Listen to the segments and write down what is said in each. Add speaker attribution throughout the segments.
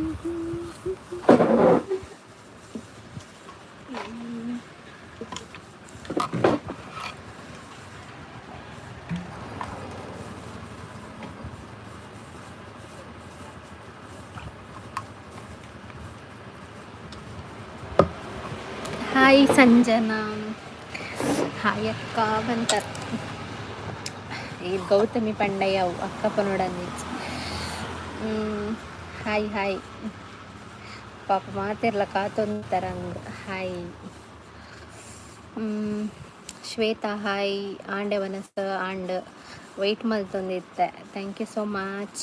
Speaker 1: Hi Sanjana. Hi ಅಕ್ಕ ಬಂತಾರ. ಈ ಗೌತಮಿ ಪಂಡಯ್ಯ ಅಕ್ಕ ಪನೋಡಂದಿಚ್ಚಿ. Hi hi. ಪಾಪ ಮಾತೆರ್ಲ ಕಾತೊಂತಾರ ಅಂದ್. Hi Shweta, hi. ಆಂಡೆ ವನಸ ಆಂಡ್, ವೆಯ್ಟ್ ಮಲ್ತೊಂದಿತ್ತೆ. Thank you so much.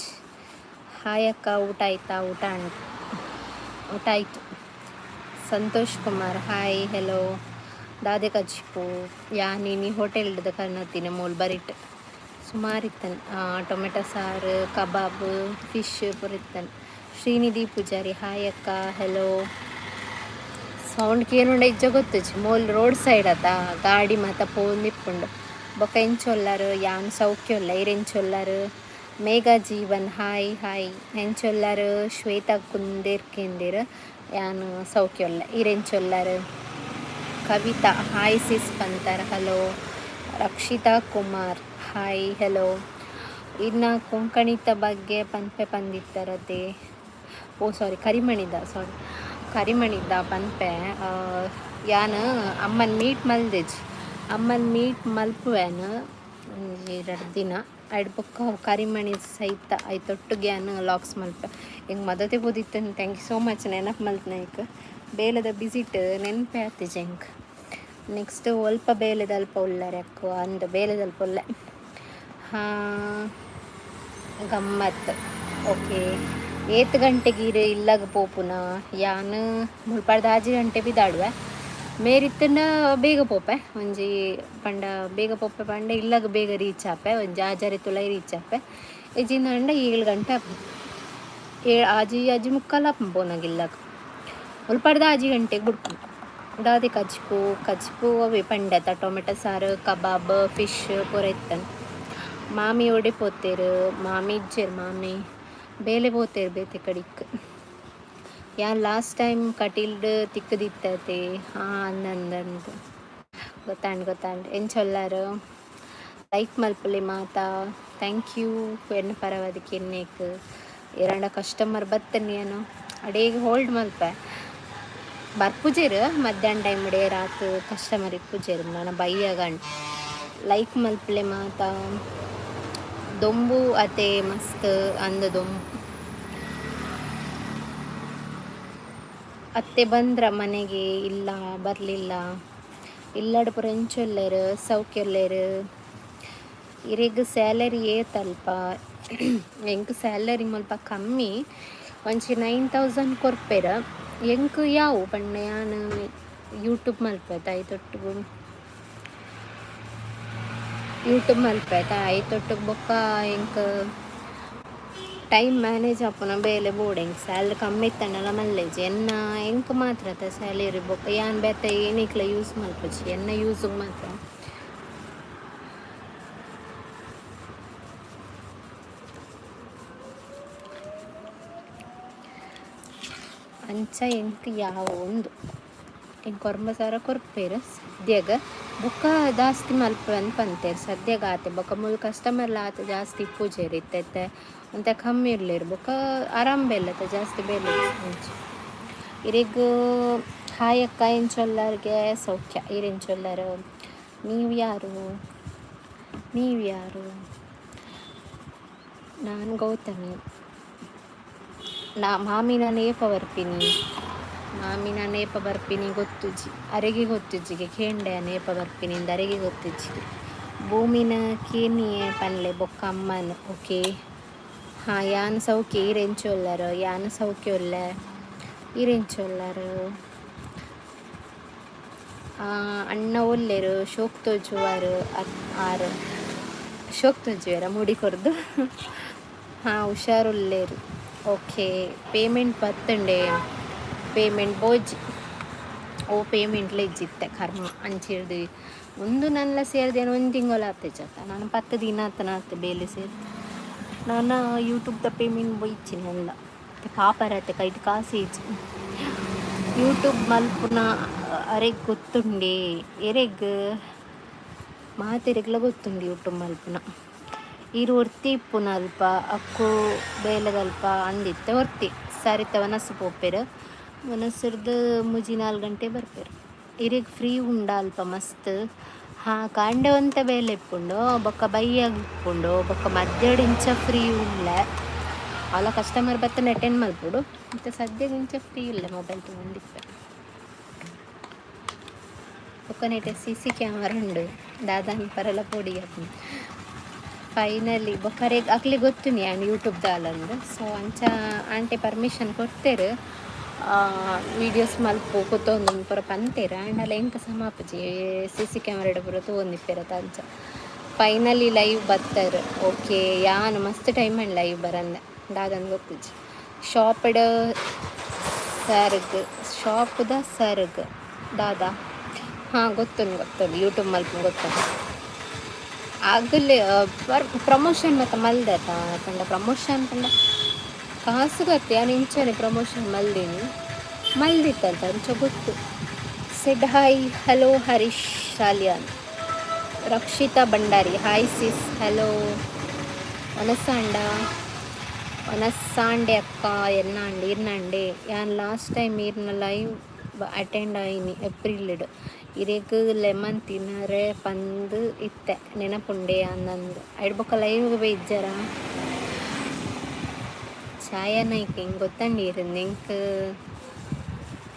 Speaker 1: Hi ಅಕ್ಕ, ಊಟ ಆಯ್ತಾ? ಊಟ ಆಂಡ್, ಊಟ ಆಯಿತು. Santosh Kumar, hi, hello. ದಾದೆ ಕಜ್ಪು? ಯಾನ್ ಇನಿ ಹೋಟೆಲ್ಡ್ದು ಕನತಿನ. ಮೂಲು ಬರಿಟ್ ಸುಮಾರು ಇತ್ತನ್. ಟೊಮೆಟೊ ಸಾರು, ಕಬಾಬ್, ಫಿಶ್ ಪೂರ ಇತ್ತನ್. ಶ್ರೀನಿಧಿ ಪೂಜಾರಿ, ಹಾಯ್ ಅಕ್ಕ, ಹೆಲೋ. ಸೌಂಡ್ ಕೇನುಂಡ ಇಜ್ಜ ಗೊತ್ತುಜಿ. ಮೋಲ್ ರೋಡ್ ಸೈಡ್ ಅತ, ಗಾಡಿ ಮಾತ ಪೋವೊಂದಿಪ್ಪುಂಡು. ಬೊಕ ಎಂಚೊಲ್ಲರು? ಯಾನ್ ಸೌಖ್ಯ ಉಲ್ಲ. ಈರ್ ಎಂಚೊಲ್ಲರು? Megha Jeevan, hi hi. ಎಂಚೊಲ್ಲರು? ಶ್ವೇತಾ ಕುಂದೇರ್ ಕೇಂದಿರ್. ಯಾನ್ ಸೌಖ್ಯ ಉಲ್ಲ. ಈರ್ ಎಂಚೊಲ್ಲರು? ಕವಿತಾ, ಹಾಯ್ ಸಿಸ್ ಪಂತರ್. Hello. Rakshitha Kumar, hi, hello. ಇನ್ನ ಕೊಂಕಣಿತ ಬಗ್ಗೆ ಪನ್ಪೆ ಪಂದಿತ್ತರತೆ. ಓ ಸಾರಿ, ಕರಿಮಣಿದ, ಸಾರಿ, ಕರಿಮಣಿದ ಪನ್ಪೆ. ಯಾನ್ ಅಮ್ಮನ್ ಮೀಟ್ ಮಲ್ದೆಜ್. ಅಮ್ಮನ್ ಮೀಟ್ ಮಲ್ಪುವೆನ್ ಒಂಜಿ ರಡ್ಡ್ ದಿನ ಐಡ್ ಬೊಕ್ಕ. ಕರಿಮಣಿ ಸಹಿತ ಐತೊಟ್ಟುಗೆ ಯಾನ್ ಲಾಗ್ಸ್ ಮಲ್ಪೆ. ಎಂಕ್ ಮದತೆ ಪೋದಿತ್ತನ್. Thank you so much ನೆನಪು ಮಲ್ತ್ನೈಕ್. ಬೇಲೆದ ಬಿಸಿಟ್ ನೆನಪೆ ಆತಿಜಿ ಎಂಕ್. ನೆಕ್ಸ್ಟ್ ಒಲ್ಪ ಬೇಲೆದಲ್ಪ ಉಲ್ಲರೆ ಅಕ್ಕು ಅಂದ್? ಬೇಲೆದಲ್ಪ ಉಲ್ಲೆ. ಹಾಂ, ಗಮ್ಮತ್. ಓಕೆ, ಏತ್ ಗಂಟೆಗೆ ಇರು ಇಲ್ಲಗ್ ಪೋಪುನ? ಯಾನ್ ಮುಲ್ಪಡ್ದ್ 6 ಗಂಟೆ ಪಿದಾಡುವೆ. ಮೇರಿತ್ತನ ಬೇಗ ಪೋಪೆ. ಒಂಜಿ ಪಂಡ ಬೇಗ ಪೋಪೆ ಪಂಡ ಇಲ್ಲಗ್ ಬೇಗ ರೀಚ್ ಆಪೆ. ಒಂಜಿ ಆಜರೆ ತುಲೈ ರೀಚ್ ಆಪೆ. ಇಜ್ಜಿಂದಂಡ 7 ಗಂಟೆ ಆಪುಂಡು. 6, 6:45 ಆಪುಂಡು ಪೋನಗ ಇಲ್ಲಗ್. ಮುಲ್ಪಡ್ದ್ 6 ಗಂಟೆಗೆ ಬುಡ್ಪುನು. ದಾದೆ ಕಜ್ಪು? ಕಜ್ಪು ಅವೇ ಪಂಡೆತ, ಟೊಮೆಟೊ ಸಾರು, ಕಬಾಬ್, ಫಿಶ್ ಪೂರ ಇತ್ತನ್. ಮಾಮಿ ಒಡೆ ಪೋತೇರು? ಮಾಮಿ ಇಜ್ಜೆರ್. ಮಾಮಿ ಬೇಲೆ ಪೋತೇರು ಬೇತೆ ಕಡಿಕ್. ಯಾನ್ ಲಾಸ್ಟ್ ಟೈಮ್ ಕಟೀಲ್ಡ್ ತಿಕ್ಕದಿತ್ತತೆ. ಹಾಂ, ಅಂದಂದಂದು ಗೊತ್ತಾಂಡ್, ಗೊತ್ತಾಂಡ್. ಎಂಚೊಲ್ಲಾರು? ಲೈಕ್ ಮಲ್ಪುಲೆ ಮಾತಾ. Thank you. ಎನ್ನ ಪರವಾದಕ್ಕೆ ಎನ್ನೇಕ್ ಎರಡ ಕಸ್ಟಮರ್ ಬತ್ತನಿ ಏನು ಅಡೇಗೆ ಹೋಲ್ಡ್ ಮಲ್ಪೆ. ಬರ್ಪುಜೆರ್ ಮಧ್ಯಾಹ್ನ ಟೈಮ್ ರಾತ್ ಕಸ್ಟಮರ್ ಇಪ್ಪುಜೆರ್. ನನ ಬಯ್ಯಗಂಡ್. ಲೈಕ್ ಮಲ್ಪಲೆ ಮಾತಾ. ದೊಂಬು ಅತೆ ಮಸ್ತ್ ಅಂದ. ದೊಂಬು. ಅತ್ತೆ ಬಂದ್ರ ಮನೆಗೆ? ಇಲ್ಲ, ಬರಲಿಲ್ಲ. ಇಲ್ಲಡ್ ಪೂರ ಎಂಚೊಲ್ಲೆರ್? ಸೌಖ್ಯ ಉಲ್ಲೆರ್. ಇರೆಗ್ ಸ್ಯಾಲರಿ ಏತಲ್ಪ? ಎಂಕ್ ಸ್ಯಾಲರಿ ಮುಲ್ಪ ಕಮ್ಮಿ. ಒಂಜಿ 9000 ಕೊರ್ಪೆರ್. ಎಂಕ್ ಯಾವು ಪಂಡ ಯಾನ್ ಯೂಟ್ಯೂಬ್ ಮಲ್ಪೆತ, ಐತೊಟ್ಟುಗು ಯೂಟ್ಯೂಬ್ ಮಲ್ಪೆತ, ಐತೊಟ್ಟುಗು ಬೊಕ್ಕ ಎಂಕ್ ಟೈಮ್ ಮ್ಯಾನೇಜ್ ಆಪುನ ಬೇಲೆ ಬೋಡು. ಎಂಕ್ ಸ್ಯಾಲ್ರಿ ಕಮ್ಮಿ ಇತ್ತಂಡಲ ಮಲ್ಲೆಜಿ. ಎನ್ನ ಎಂಕ್ ಮಾತ್ರ ಅತ ಸ್ಯಾಲರಿ. ಬೊಕ್ಕ ಯಾನ್ ಬೇತೆ ಏನಿಕ್ಲ ಯೂಸ್ ಮಲ್ಪುಜಿ, ಎನ್ನ ಯೂಸುಗ್ ಮಾತ್ರ. ಅಂಚ ಎಂಕ್ ಯಾವ ಉಂದು ಎಂಕ್ 9000 ಕೊರ್ಪೆರ್ ಸದ್ಯಗ. ಬೊಕ್ಕ ಜಾಸ್ತಿ ಮಲ್ಪುವೆ ಪಂತೆರ್. ಸದ್ಯಗ ಆತೆ. ಬೊಕ್ಕ ಮೂಲು ಕಸ್ಟಮರ್ಲ ಆತೆ ಜಾಸ್ತಿ ಇಪ್ಪುಜೆರ್. ಇತ್ತೆ ಇತ್ತೆ ಒಂತೆ ಕಮ್ಮಿ ಉಲ್ಲೆರ್. ಬೊಕ್ಕ ಆರಾಮ್ ಬೇಲೆ ಅತ್ತ, ಜಾಸ್ತಿ ಬೇಲೆ ಅಂಚ. ಇರೆಗ್ ಹಾಯ್ ಅಕ್ಕ, ಎಂಚೊಲ್ಲರ್ಗೆ? ಸೌಖ್ಯ. ಈರ್ ಎಂಚೊಲ್ಲರ್? ನೀವು ಯಾರು? ನೀವು ಯಾರು? ನಾನು ಗೌತಮಿ. ನಾ ಮಾಮಿ ನಾನು ಏಪ ಬರ್ಪಿನಿ? ಮಾಮಿ ನಾನು ಏಪ ಬರ್ಪಿನಿ ಗೊತ್ತುಜಿ. ಅರೆಗೆ ಗೊತ್ತುಜ್ಜಿಗೆ. ಕೇಂಡೆ ಏಪ ಬರ್ಪಿನಿ ಇಂದ್. ಅರೆಗೆ ಗೊತ್ತುಜ್ಜಿಗೆ. ಭೂಮಿನ ಕೇನಿಯೆ ಪನ್ಲೆ ಬೊಕ್ಕ ಅಮ್ಮನ್. ಓಕೆ. ಹಾಂ, ಯಾನ್ ಸೌಖ್ಯ. ಈರ್ ಎಂಚೊಲ್ಲರ್? ಯಾನ್ ಸೌಖ್ಯ ಉಲ್ಲೆ. ಈರ್ ಎಂಚೊಲ್ಲರ್? ಅಣ್ಣ ಒಲ್ಲೆರ್? ಶೋಕ್ ತೋಜುವಾರ್ ಆರ್. ಶೋಕ್ ತೋಜುವೆರ ಮುಡಿ ಕೊರ್ದು? ಹಾಂ, ಹುಷಾರುಲ್ಲೇರು. ಓಕೆ. ಪೇಮೆಂಟ್ ಬತ್ತಂಡೆ? ಪೇಮೆಂಟ್ ಬೋಜಿ. ಓ ಪೇಮೆಂಟ್ಲ ಇಜ್ಜಿತ್ತೆ, ಕರ್ಮ. ಅಂಚಿರ್ದು ಒಂದು ನನ್ನ ಸೇರಿದೇನು ಒಂದು ತಿಂಗಳು ಆತಜತ್ತ. ನಾನು 10 ದಿನ ಆತನ ಆತು ಬೇಲೆ ಸೇರ್ದು. ನಾನು ಯೂಟ್ಯೂಬ್ದ ಪೇಮೆಂಟ್ ಬೊಯ್ಚಿ ನಲ್ಲ. ಪಾಪರತ್ತೆ ಕೈಟ್ ಕಾಸು ಇಜ್ಜಿ. ಯೂಟ್ಯೂಬ್ ಮಲ್ಪುನ ಅರೆಗ್ ಗೊತ್ತುಂಡೆ? ಎರೆಗ್? ಮಾತೆರೆಗ್ಲ ಗೊತ್ತುಂಡು ಯೂಟ್ಯೂಬ್ ಮಲ್ಪುನ. ಈರ್ ಒರ್ತಿ ಇಪ್ಪುನ ಅಲ್ಪ, ಅಕ್ಕು ಬೇಲೆದಲ್ಪ ಅಂದಿತ್ತೆ. ಒರ್ತಿ ಸರಿತ ವನಸು ಪೋಪೆರ್, ವನಸುರ್ದು 3-4 ಗಂಟೆ ಬರ್ಪೆರ್. ಇರೆಗ್ ಫ್ರೀ ಉಂಡ ಅಲ್ಪ ಮಸ್ತ್? ಹಾಂ, ಕಾಂಡೆ ಒಂತೆ ಬೇಲೆ ಇಪ್ಪುಂಡು, ಬೊಕ್ಕ ಬಯ್ಯಾಗ ಇಪ್ಪುಂಡು, ಬೊಕ್ಕ ಮಧ್ಯಾಹ್ನ ಇಂಚ ಫ್ರೀ ಉಲ್ಲೆ. ಅಲ್ಲ, ಕಸ್ಟಮರ್ ಬತ್ತನ ಅಟೆಂಡ್ ಮಲ್ಪೊಡು. ಮತ್ತು ಸದ್ಯಕ್ಕೆ ಇಂಚ ಫ್ರೀ ಇಲ್ಲ, ಮೊಬೈಲ್ ತೊಗೊಂಡಿಪ್ಪೆ. ಬೊಕ್ಕ ನೆಟೆ ಸಿಸಿ ಕ್ಯಾಮರಾ ಉಂಡು, ದಾದಾನ್ ಪರಲ ಪೊಡಿ. ಫೈನಲಿ ಬೊಕ್ಕರೆ ಅಕ್ಲೆ ಗೊತ್ತುನಿ ಆ್ಯಂಡ್ ಯೂಟ್ಯೂಬ್ ದಾಲಂದು. ಸೊ ಅಂಚ ಆಂಟೆ ಪರ್ಮಿಷನ್ ಕೊಡ್ತೇರು, ವೀಡಿಯೋಸ್ ಮಲ್ಪು ಕುತ್ತೊಂದು ಪೂರ ಪಂತೇರು. ಆಂಡಲ ಎಂಕ ಸಮ ಆಪುಜಿ, ಸಿಸಿ ಕ್ಯಾಮರಾ ಪೂರ ತೂವೊಂದಿಪ್ಪೆರತ ಅಂಚ. Finally live ಬತ್ತಾರೆ. ಓಕೆ, ಯಾನ್ ಮಸ್ತ್ ಟೈಮ್ ಅಂಡ್ ಲೈವ್ ಬರಂದೆ, ದಾದನ್ ಗೊತ್ತಿಜ್ಜಿ. ಶಾಪ್ಡ್ ಸರ್ಗ್, ಶಾಪ್ದ ಸರ್ಗ್ ದಾದಾ? ಹಾಂ, ಗೊತ್ತುಂಡು ಗೊತ್ತುಂಡು. ಯೂಟ್ಯೂಬ್ ಮಲ್ಪು ಗೊತ್ತುಂಡು. ಆಗಲೇ ಪ್ರಮೋಷನ್ ಮತ್ತು ಮಲ್ದೆತ ಪಂಡ, ಪ್ರಮೋಷನ್ ಪಂಡ ಕಾಸು ಗತ್ತೆ. ಯಾನ್ ಇಂಚನೆ ಪ್ರಮೋಷನ್ ಮಲ್ದಿನಿ, ಮಲ್ದಿತ್ತಂತ ಅಂಚ ಗೊತ್ತು. Said hi. Hello Harish Salian. Rakshita Bhandari, hi sis. Hello. ವನಸಾಂಡ, ವನಸಾಂಡೆ ಅಕ್ಕ ಎನ್ನಾಂಡ್ ಇರ್ನಂಡೆ. ಯಾನ್ ಲಾಸ್ಟ್ ಟೈಮ್ ಈರ್ನ ಲೈವ್ ಅಟೆಂಡ್ ಆಯಿನಿ ಏಪ್ರಿಲ್ಡ್. ಇರೆಗ್ ಲೆಮನ್ ತಿನ್ನರೆ ಪಂದ್ ಇತ್ತೆ, ನೆನಪುಂಡೆ ಅಂದಂದು. ಐಡ್ ಬೊಕ್ಕ ಲೈವ್ ಬೈಜ್ಜರ? ಛಾಯಾ ನಾಯ್ಕ, ಹಿಂಗೆ ಗೊತ್ತಂಡಿ ಇರಂದು. ಎಂಕ್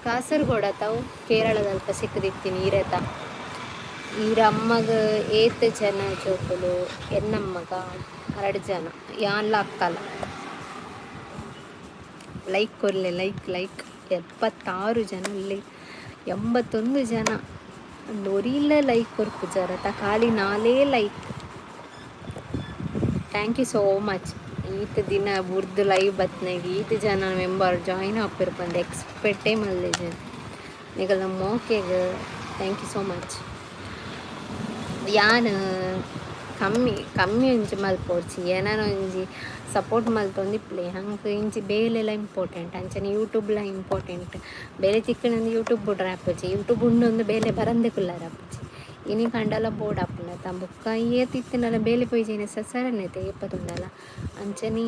Speaker 1: ಕಾಸರಗೋಡ ತಾವು ಕೇರಳದಲ್ಪ ಸಿಕ್ಕದಿತ್ತೀನಿ ಈರೆತ. ಈರ ಅಮ್ಮಗ ಏತ್ ಜನ ಜೋಕುಲು? ಎನ್ನಮ್ಮಗ ಎರಡು ಜನ, ಯಾನ್ಲ ಅಕ್ಕಲ. ಲೈಕ್ ಕೊರ್ಲೆ, ಲೈಕ್ ಲೈಕ್. 76 ಜನ ಅಲ್ಲಿ, 81 ಜನ. ಒಂದು ಒರಿಲ್ಲ ಲೈಕ್ ಕೊರ್ಪುಜಾರ ತ, ಖಾಲಿ ನಾಲೇ like. Thank you so much. ಈತ ದಿನ ಬುರ್ದು ಲೈವ್ ಬತ್ನಾಗ ಈತ ಜನ ಮೆಂಬರ್ ಜಾಯಿನ್ ಆಪೆರ್ ಪಂದ್ ಎಕ್ಸ್ಪೆಕ್ಟೇ ಮಲ್ದಿಜೆ. ನಿಗಲ್ನ ಮೋಕೆಗ್ thank you so much. ಯಾನ್ ಕಮ್ಮಿ ಕಮ್ಮಿ ಒಂಜಿ ಮಲ್ಪೊಡ್ಚಿ, ಏನಾನ ಒಂಜಿ ಸಪೋರ್ಟ್ ಮಲ್ತೊಂದಿಪ್ಪಲೆ. ಹಂಗೆ ಇಂಚಿ ಬೇಲೆಲ ಇಂಪಾರ್ಟೆಂಟ್, ಅಂಚನೆ ಯೂಟ್ಯೂಬ್ಲ ಇಂಪಾರ್ಟೆಂಟ್. ಬೇಲೆ ತಿಕ್ಕಣಂದು ಯೂಟ್ಯೂಬ್ ಬುಡ್ರೆ ಆಪುಜಿ, ಯೂಟ್ಯೂಬ್ ಉಂಡೊಂದು ಬೇಲೆ ಬರಂದೆ ಕುಲ್ಲಾರ ಆಪುಜಿ. ಇನಿ ಕಂಡಲ ಬೋರ್ಡ್ ಆಪುಂಡತ. ಬೊಕ್ಕ ಏತ್ ಇತ್ತಿನಲ ಬೇಲೆ ಪೋಯಿಜಿನ ಸಸರನೆತೆ ಏಪದುಂಡಲ ಅಂಚನೆ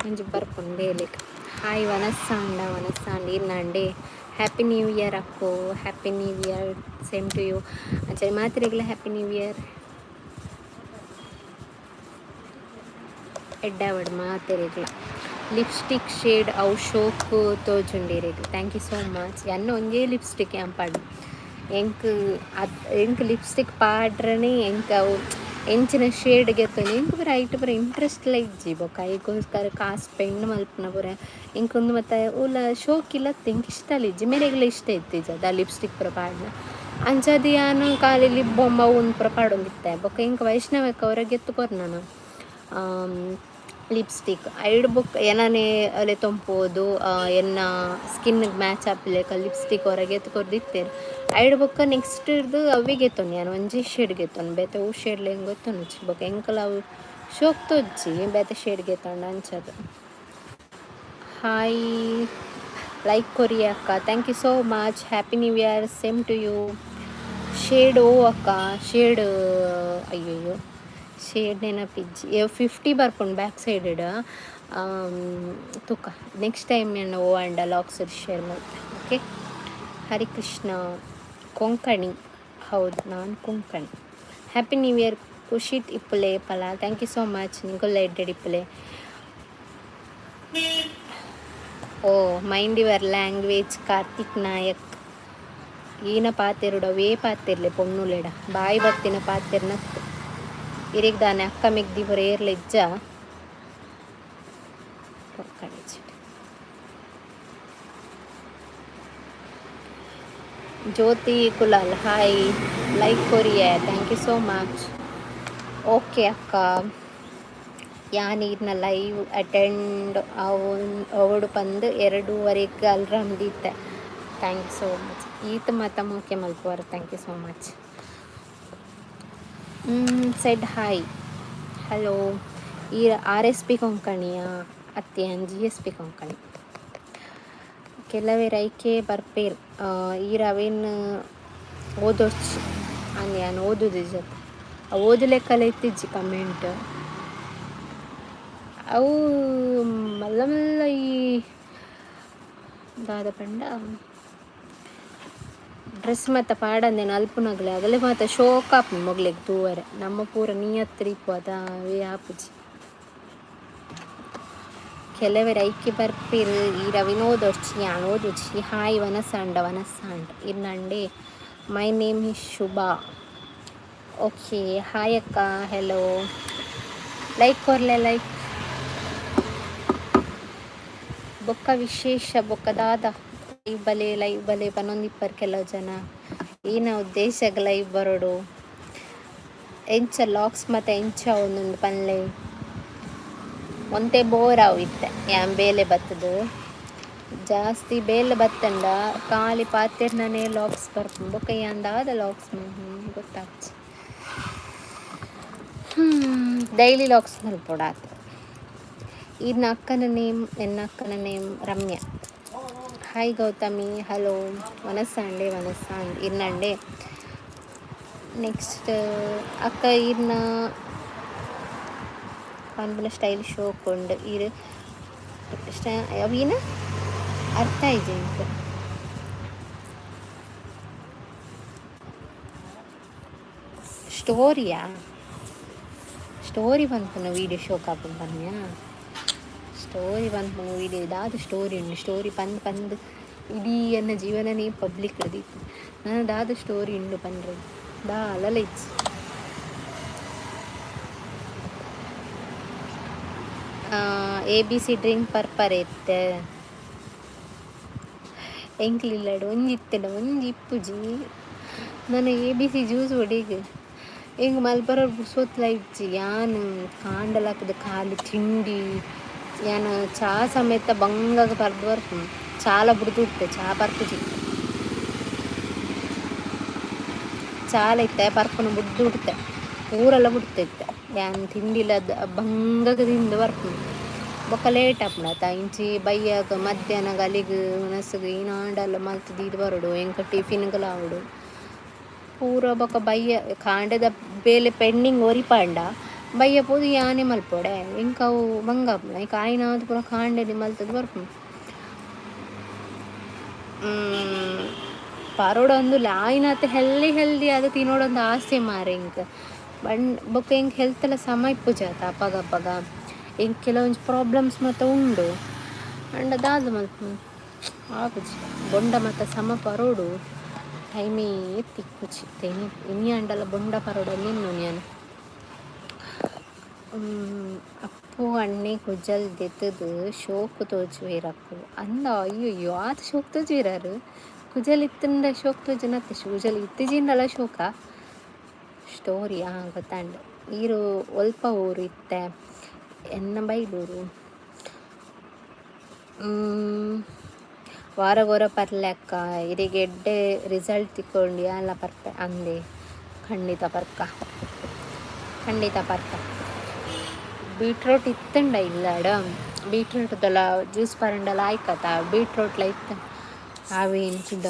Speaker 1: ಒಂಜಿ ಬರ್ಪುಂಡು ಬೇಲೆಗ್. ಹಾಯ್ ವನಸ್ಸಾಂಡ, ವನಸ್ಸಾಂಡ್ ಇರ್ನಂಡೆ. ಹ್ಯಾಪಿ ನ್ಯೂ ಇಯರ್ ಅಕ್ಕೋ. Happy New Year, same to you. ಅಂಚನೆ ಮಾತ್ರೆಗಳ ಹ್ಯಾಪಿ ನ್ಯೂ ಇಯರ್. ಎಡ್ಡಾವಡ್ ಮಾತೆರೆಗ್ಲ. ಲಿಪ್ಸ್ಟಿಕ್ ಶೇಡ್ ಅವು ಶೋಕ್ ತೋಜುಂಡಿರೆಗ್. Thank you so much. ಎನ್ನ ಒಂಜೇ ಲಿಪ್ಸ್ಟಿಕ್ ಯಾನ್ ಪಾಡು. ಎಂಕ್ ಅತ್ ಎಂಕ್ ಲಿಪ್ಸ್ಟಿಕ್ ಪಾಡ್ರನೆ ಎಂಕ್ ಅವು ಎಂಚಿನ ಶೇಡ್ ಗೆತ್ತೊಂದು ಎಂಕ್ ಪೂರ ಐಟ್ ಪೂರ ಇಂಟ್ರೆಸ್ಟ್ಲ ಇಜ್ಜಿ. ಬೊಕ್ಕ ಐಕೋಸ್ಕರ ಕಾಸ್ ಸ್ಪೆಂಡ್ ಮಲ್ಪುನ ಪೂರ ಎಂಕ್ ಉಂದು ಮತ್ತು ಓಲ ಶೋಕಿಲತ್ತು, ಎಂಕ್ ಇಷ್ಟ ಇಜ್ಜಿ. ಮೇರೆಗ್ಲ ಇಷ್ಟ ಇತ್ತಿಜಿ ಅದು ಲಿಪ್ಸ್ಟಿಕ್ ಪೂರ ಪಾಡ್ನ. ಅಂಚಾದ್ ಯಾನ್ ಖಾಲಿ ಲಿಪ್ ಬಾಮ್ ಅವು ಉಂದು ಪೂರ ಪಾಡೊಂದಿತ್ತೆ. ಬೊಕ್ಕ ಎಂಕ್ ವೈಷ್ಣವಕ್ಕ ಅವರ ಗೆತ್ತು ಕೊರ್ನನ ಲಿಪ್ಸ್ಟಿಕ್. ಐಡ್ ಬೊಕ್ಕ ಎನನೆ ಅಲೆ ತೊಂಪೋದು, ಎನ್ನ ಸ್ಕಿನ್ಗೆ ಮ್ಯಾಚ್ ಆಪಿಲೆಕ ಲಿಪ್ಸ್ಟಿಕ್ ಹೊರಗೆ ಕೊರ್ದಿತ್ತೆರ್. ಐಡ್ ಬೊಕ್ಕ ನೆಕ್ಸ್ಟ್ ಇರ್ದು ಅವೇ ಗೆತ್ತೊಂದು ಯಾನ್, ಒಂಜಿ ಶೇಡ್ ಗೆತ್ತೊಂದು. ಬೇತೆ ಅವು ಶೇಡ್ಲ ಎಂಕ್ ಗೊತ್ತುಂಜಿ. ಬೊಕ್ಕ ಎಂಕಲ ಅವು ಶೋಕ್ ತೋಜ್ಜಿ ಬೇತೆ ಶೇಡ್ ಗೆತ್ತೊಂಡು ಅಂಚದ. ಹಾಯ್, ಲೈಕ್ ಕೊರಿ ಅಕ್ಕ. Thank you so much. Happy New Year, same to you. Shade ಓ ಅಕ್ಕ? ಶೇಡ್, ಅಯ್ಯಯ್ಯೋ, ಶೇಡ್ ನೆನಪಿಜ್ಜಿ. 50 ಬರ್ಪುಂಡು ಬ್ಯಾಕ್ ಸೈಡ್ ತುಕ. ನೆಕ್ಸ್ಟ್ ಟೈಮ್ ಎನ್ನ ಓ ಅಂಡ ಲಾಕ್ಸ್ ಶೇರ್ ಮಲ್ತೆ. ಓಕೆ. ಹರಿಕೃಷ್ಣ ಕೊಂಕಣಿ? ಹೌದು, ನಾನು ಕೊಂಕಣಿ. ಹ್ಯಾಪಿ ನ್ಯೂ ಇಯರ್, ಖುಷಿಟ್ ಇಪ್ಪುಲೆ ಪಲ. Thank you so much. ನಿಗುಲ್ಲ ಎಡ್ಡೆಡ್ ಇಪ್ಪುಲೆ. Oh, mind your language Karthik Nayak. ಈನ ಪಾತೆರುಡ ವೇ ಪಾತೆರ್ಲೆ ಪೊಣ್ಣುಲೆಡ, ಬಾಯಿ ಬತ್ತಿನ ಪಾತೆರ್ನತ್ತು. ಇರೆಗ್ ದಾನೆ ಅಕ್ಕ ಮೆಗ್ದಿ ಪೂರ ಏರ್ಲ ಇಜ್ಜ? ಜ್ಯೋತಿ ಕುಲಾಲ್, ಹಾಯ್. ಲೈಕ್ ಕೊರಿಯೆ. Thank you so much. Okay ಅಕ್ಕ, ಯಾನ್ ಈರ್ನ ಲೈವ್ ಅಟೆಂಡ್ ಅವಡು ಪಂದ್ 2:30ಕ್ಕೆ alarm ದೀತೆ. Thank you so much. ಈತ ಮಾತ ಮೋಕೆ ಮಲ್ಪುವರ್. Thank you so much. Said hi. Hello. ಈ ಆರ್ ಎಸ್ ಪಿ ಕೊಂಕಣಿಯಾ? ಅತ್ತೆ ಜಿ.ಎಸ್.ಪಿ ಕೊಂಕಣಿ. ಕೆಲವೆರ್ ಐಕೆ ಬರ್ಪೆರ್ ಈರ್ ಅವೆನ್ ಓದೊರ್ಚಿ ಅಂದ್ ಯಾನ್ ಓದುದಿಜತೆ ಅವು ಓದುಲೆಕ್ಕಲ ಇತ್ತಿಜ್ಜಿ ಕಮೆಂಟ್. ಅವು ಮಲ್ಲ ಮಲ್ಲ ಈ ದಾದ ಪಂಡ ಡ್ರೆಸ್ ಮಾತ ಪಾಡಂದೆ ನಲ್ಪುನಗಲೆ ಅಗಲೆ ಮಾತ ಶೋಕ್ ಆಪುಂಡು ಮೊಗ್ಲೆಗ್ ತೂವರೆ. ನಮ್ಮ ಪೂರ ನಿಯತ್ತ್ ಇಪ್ಪು ಅತ ಅವೇ ಆಪುಜಿ. ಕೆಲವೆರ್ ಐಕೆ ಬರ್ಪೆರ್ ಈರ್ ಅವೆನ್ ಓದೊರ್ಚಿ ಯಾನ್ ಓದುಜಿ. ಹಾಯ್ ವನಸಾಂಡ ವನಸಾಂಡ್ ಇರ್ನಂಡೆ my name is Shubha. Okay, hi ಅಕ್ಕ. ಹೆಲೋ. ಲೈಕ್ ಕೊರ್ಲೆ ಲೈಕ್. ಬೊಕ್ಕ ವಿಶೇಷ ಬೊಕ್ಕ ದಾದ? ಲೈವ್ ಬಲೆ, ಲೈವ್ ಬಲೆ ಪನೊಂದಿಪ್ಪರ್ ಕೆಲವು ಜನ. ಏನ ಉದ್ದೇಶಗ್ ಲೈವ್ ಬರೊಡು? ಎಂಚ ಲಾಕ್ಸ್ ಮತ ಎಂಚ ಒಂದೊಂದು ಪನ್ಲೆ. ಒಂತೆ ಬೋರ್ ಆವು ಇತ್ತೆ ಯಾನ್ ಬೇಲೆ ಬತ್ತದು. ಜಾಸ್ತಿ ಬೇಲೆ ಬತ್ತಂಡ ಖಾಲಿ ಪಾತೆರ್ನನೇ ಲಾಕ್ಸ್ ಬರ್ಪುಂಡು. ಬೊಕ್ಕ ಯಾನ್ ದಾದ ಲಾಕ್ಸ್ ಗೊತ್ತಾಗ್ಜಿ. ಡೈಲಿ ಲಾಕ್ಸ್ ಮಲ್ಪೊಡಾತೆ. ಈರ್ನ ಅಕ್ಕನ ನೇಮ್? ಎನ್ನ ಅಕ್ಕನ name Ramya. Hi Gautami. Hello. ವನಸಾಂಡೆ ವನಸಾಂಡ್ ಇರ್ನಂಡೆ. ನೆಕ್ಸ್ಟ್ ಅಕ್ಕ ಈರ್ನ ಪನ್ಪುನ ಸ್ಟೈಲ್ ಶೋಕ್ ಉಂಡು. ಈರ್ ಅವೇನ ಅರ್ಥ ಆಯ್ಜಿ ಎಂಕ್. ಸ್ಟೋರಿಯಾ? ಸ್ಟೋರಿ ಪನ್ಪುನ ವೀಡಿಯೋ ಶೋಕ್ ಆಪುಂಡು ಪನ್ಯಾ? ಸ್ಟೋರಿ ಪನ್ಪುನ ವೀಡಿಯೋ ದಾದ ಸ್ಟೋರಿ ಉಂಡು? ಸ್ಟೋರಿ ಪಂದ್ ಪಂದ್ ಇಡೀ ಎನ್ನ ಜೀವನನೇ ಪಬ್ಲಿಕ್ ದೀಪು. ನನ ದಾದ ಸ್ಟೋರಿ ಉಂಡು ಪನ್ರೆ? ದಾಲಲ ಇಜ್ಜಿ. ಎ.ಬಿ.ಸಿ ಡ್ರಿಂಕ್ ಪರ್ಪರೆ ಇತ್ತೆ. ಎಂಕ್ಲು ಇಲ್ಲಡ್ ಒಂಜಿ ಇತ್ತ್ಂಡ ಒಂಜಿ ಇಪ್ಪುಜಿ. ನನ ಎ.ಬಿ.ಸಿ ಜ್ಯೂಸ್ ಒಡೆಗ್? ಎಂಕ್ ಮಲ್ಪರ ಪುರ್ಸೊತ್ಲ ಇಜ್ಜಿ. ಯಾನ್ ಕಾಂಡೆ ಲಕ್ಕ್ದ್ ಖಾಲಿ ತಿಂಡಿ, ಯಾನ್ ಚಾ ಸಮೇತ ಬಂಗಗ್ ಪರ್ದ್ ಬರ್ಪುನು. ಚಾಲ ಬುಡ್ದು ಇತ್ತೆ ಚಾ ಪರ್ಪುಜಿ. ಚಾಲ ಇತ್ತೆ ಪರ್ಪುನ ಬುಡ್ದು ಇತ್ತೆ ಪೂರೆಲ ಬುಡ್ತೆ ಇತ್ತೆ. ಯಾನ್ ತಿಂಡಿಲ ಬಂಗಗ್ ತಿಂದ್ ಬರ್ಪುನು. ಬೊಕ್ಕ ಲೇಟ್ ಆಪುಂಡತ. ಇಂಚಿ ಬಯ್ಯಗ್ ಮಧ್ಯಾಹ್ನ ಅಲಿಗ್ ವನಸ್ಗ್ ಈನಾಂಡಲ ಮಲ್ತ್ ದೀದ್ ಬರೊಡು. ಎಂಕ್ ಟಿಫಿನ್ಗ್ಲ ಆವೊಡು. ಪೂರ ಬೊಕ್ಕ ಬಯ್ಯ ಕಾಂಡೆದ ಬೇಲೆ ಪೆಂಡಿಂಗ್ ಒರಿಪಾಂಡ ಬಯ್ಯ ಪೋದು ಯಾನೆ ಮಲ್ಪೊಡೆ. ಎಂಕ್ ಅವು ಬಂಗ ಆಪುಂಡು. ಐಕ್ ಆಯಿನಾತ್ ಪೂರ ಕಾಂಡೆನೆ ಮಲ್ತ್ದ್ ಬರ್ಪುನು. ಪರೊಡೊಂದುಲ್ಲೆ ಆಯಿನಾತ್ ಹೆಲ್ದಿ ಹೆಲ್ದಿ ಆದ್ ತಿನೊಡೊಂದು ಆಸೆ ಮಾರ್ರೆ ಎಂಕ್. ಬೊಕ್ಕ ಎಂಕ್ ಹೆಲ್ತ್ ಲ ಸಮ ಇಪ್ಪುಜತ ಅಪಗ ಅಪಗ. ಎಂಕ್ ಕೆಲವೊಂಜಿ ಪ್ರಾಬ್ಲಮ್ಸ್ ಮಾತ ಉಂಡು. ಆಂಡ ದಾದ ಮಲ್ಪುನು ಆಪುಜಿ. ಬೊಂಡ ಮಾತ ಸಮ ಪರೊಡು ಟೈಮೇ ತಿಕ್ಕುಜಿ. ಇನಿ ಆಂಡಲ ಬೊಂಡ ಪರೊಡಂದ್ ಎನ್ನುನಿ ಯಾನ್. ಅಪ್ಪು ಅಣ್ಣೆ ಕುಜಲ್ ದೆತ್ತ್ದ್ ಶೋಕು ತೋಜುವೆರ್ ಅಕ್ಕುಲು. ಅಂದ ಅಯ್ಯಯ್ಯೋ ಆತ್ ಶೋಕು ತೋಜುವೆರಾರ್? ಕುಜಲ್ ಇತ್ತ್ಂಡ ಶೋಕು ತೋಜುನತ್ತೆ, ಕುಜಲ್ ಇತ್ತಿಜಿಂಡಲ ಶೋಕ? ಸ್ಟೋರಿ ಹಾಂ ಗೊತ್ತಾಂಡ್. ಈರ್ ಒಲ್ಪ ಊರು ಇತ್ತೆ? ಎನ್ನ ಬೈಲೂರು. ವಾರಗೊರ ಪರ್ಲೆ ಅಕ್ಕ. ಇರೆಗ್ ಎಡ್ಡೆ ರಿಸಲ್ಟ್ ತಿಕ್ಕೊಂಡ್ ಯಾನ್ಲ ಪರ್ಪೆ ಅಂದೆ. ಖಂಡಿತ ಪರ್ಕ, ಖಂಡಿತ ಪರ್ಕ. ಬೀಟ್ರೋಟ್ ಇತ್ತುಂಡ ಇಲ್ಲಡ್? ಬೀಟ್ರೋಟ್ದಲ ಜ್ಯೂಸ್ ಪರಂಡಲ ಆಯ್ಕತ. ಬೀಟ್ರೋಟ್ಲ ಇತ್ತುಂಡ. ಅವೇನ್ ಕುಡ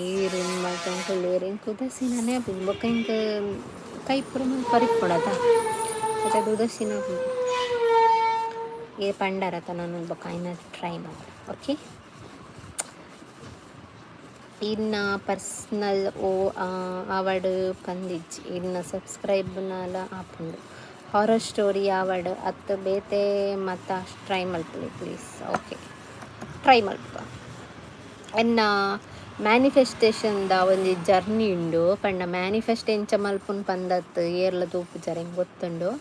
Speaker 1: ಏರ್ ಮಲ್ತೊಂದು ಎಂಕ್ ಉದಾಸೀನನೇ ಆಪುಜಿ. ಬೊಕ್ಕ ಎಂಕ್ ಕೈ ಪೂರ ಮಲ್ಪರೆ ಇಪ್ಪುಂಡತ, ಅಂಚಾದ್ ಉದಾಸೀನ ಆಪುಂಡು. ಏರ್ ಪಂಡರತ ನನ ಬೊಕ್ಕ ಐನ ಟ್ರೈ ಮಲ್ಪೆ. ಓಕೆ. ಇನ್ನ ಪರ್ಸನಲ್ ಓ ಆವಡ್ ಪಂದಿಜ್ಜಿ. ಇರ್ನ ಸಬ್ಸ್ಕ್ರೈಬ್ನಲ ಆಪುಂಡು. ಹಾರರ್ ಸ್ಟೋರಿ ಆವಡ್ ಅತ್ತ್ ಬೇತೆ ಮಾತ ಟ್ರೈ ಮಲ್ಪುಲೆ ಪ್ಲೀಸ್. Okay, try ಮಲ್ಪುಗ. ಎನ್ನ ಮ್ಯಾನಿಫೆಸ್ಟೇಷನ್ದ ಒಂಜಿ ಜರ್ನಿ ಉಂಡು. ಪಂಡ ಮ್ಯಾನಿಫೆಸ್ಟ್ ಎಂಚ ಮಲ್ಪುನು ಪಂದತ್ ಏರ್ಲ ತೂಪುಜರ್ ಎಂಕ್ ಗೊತ್ತುಂಡು.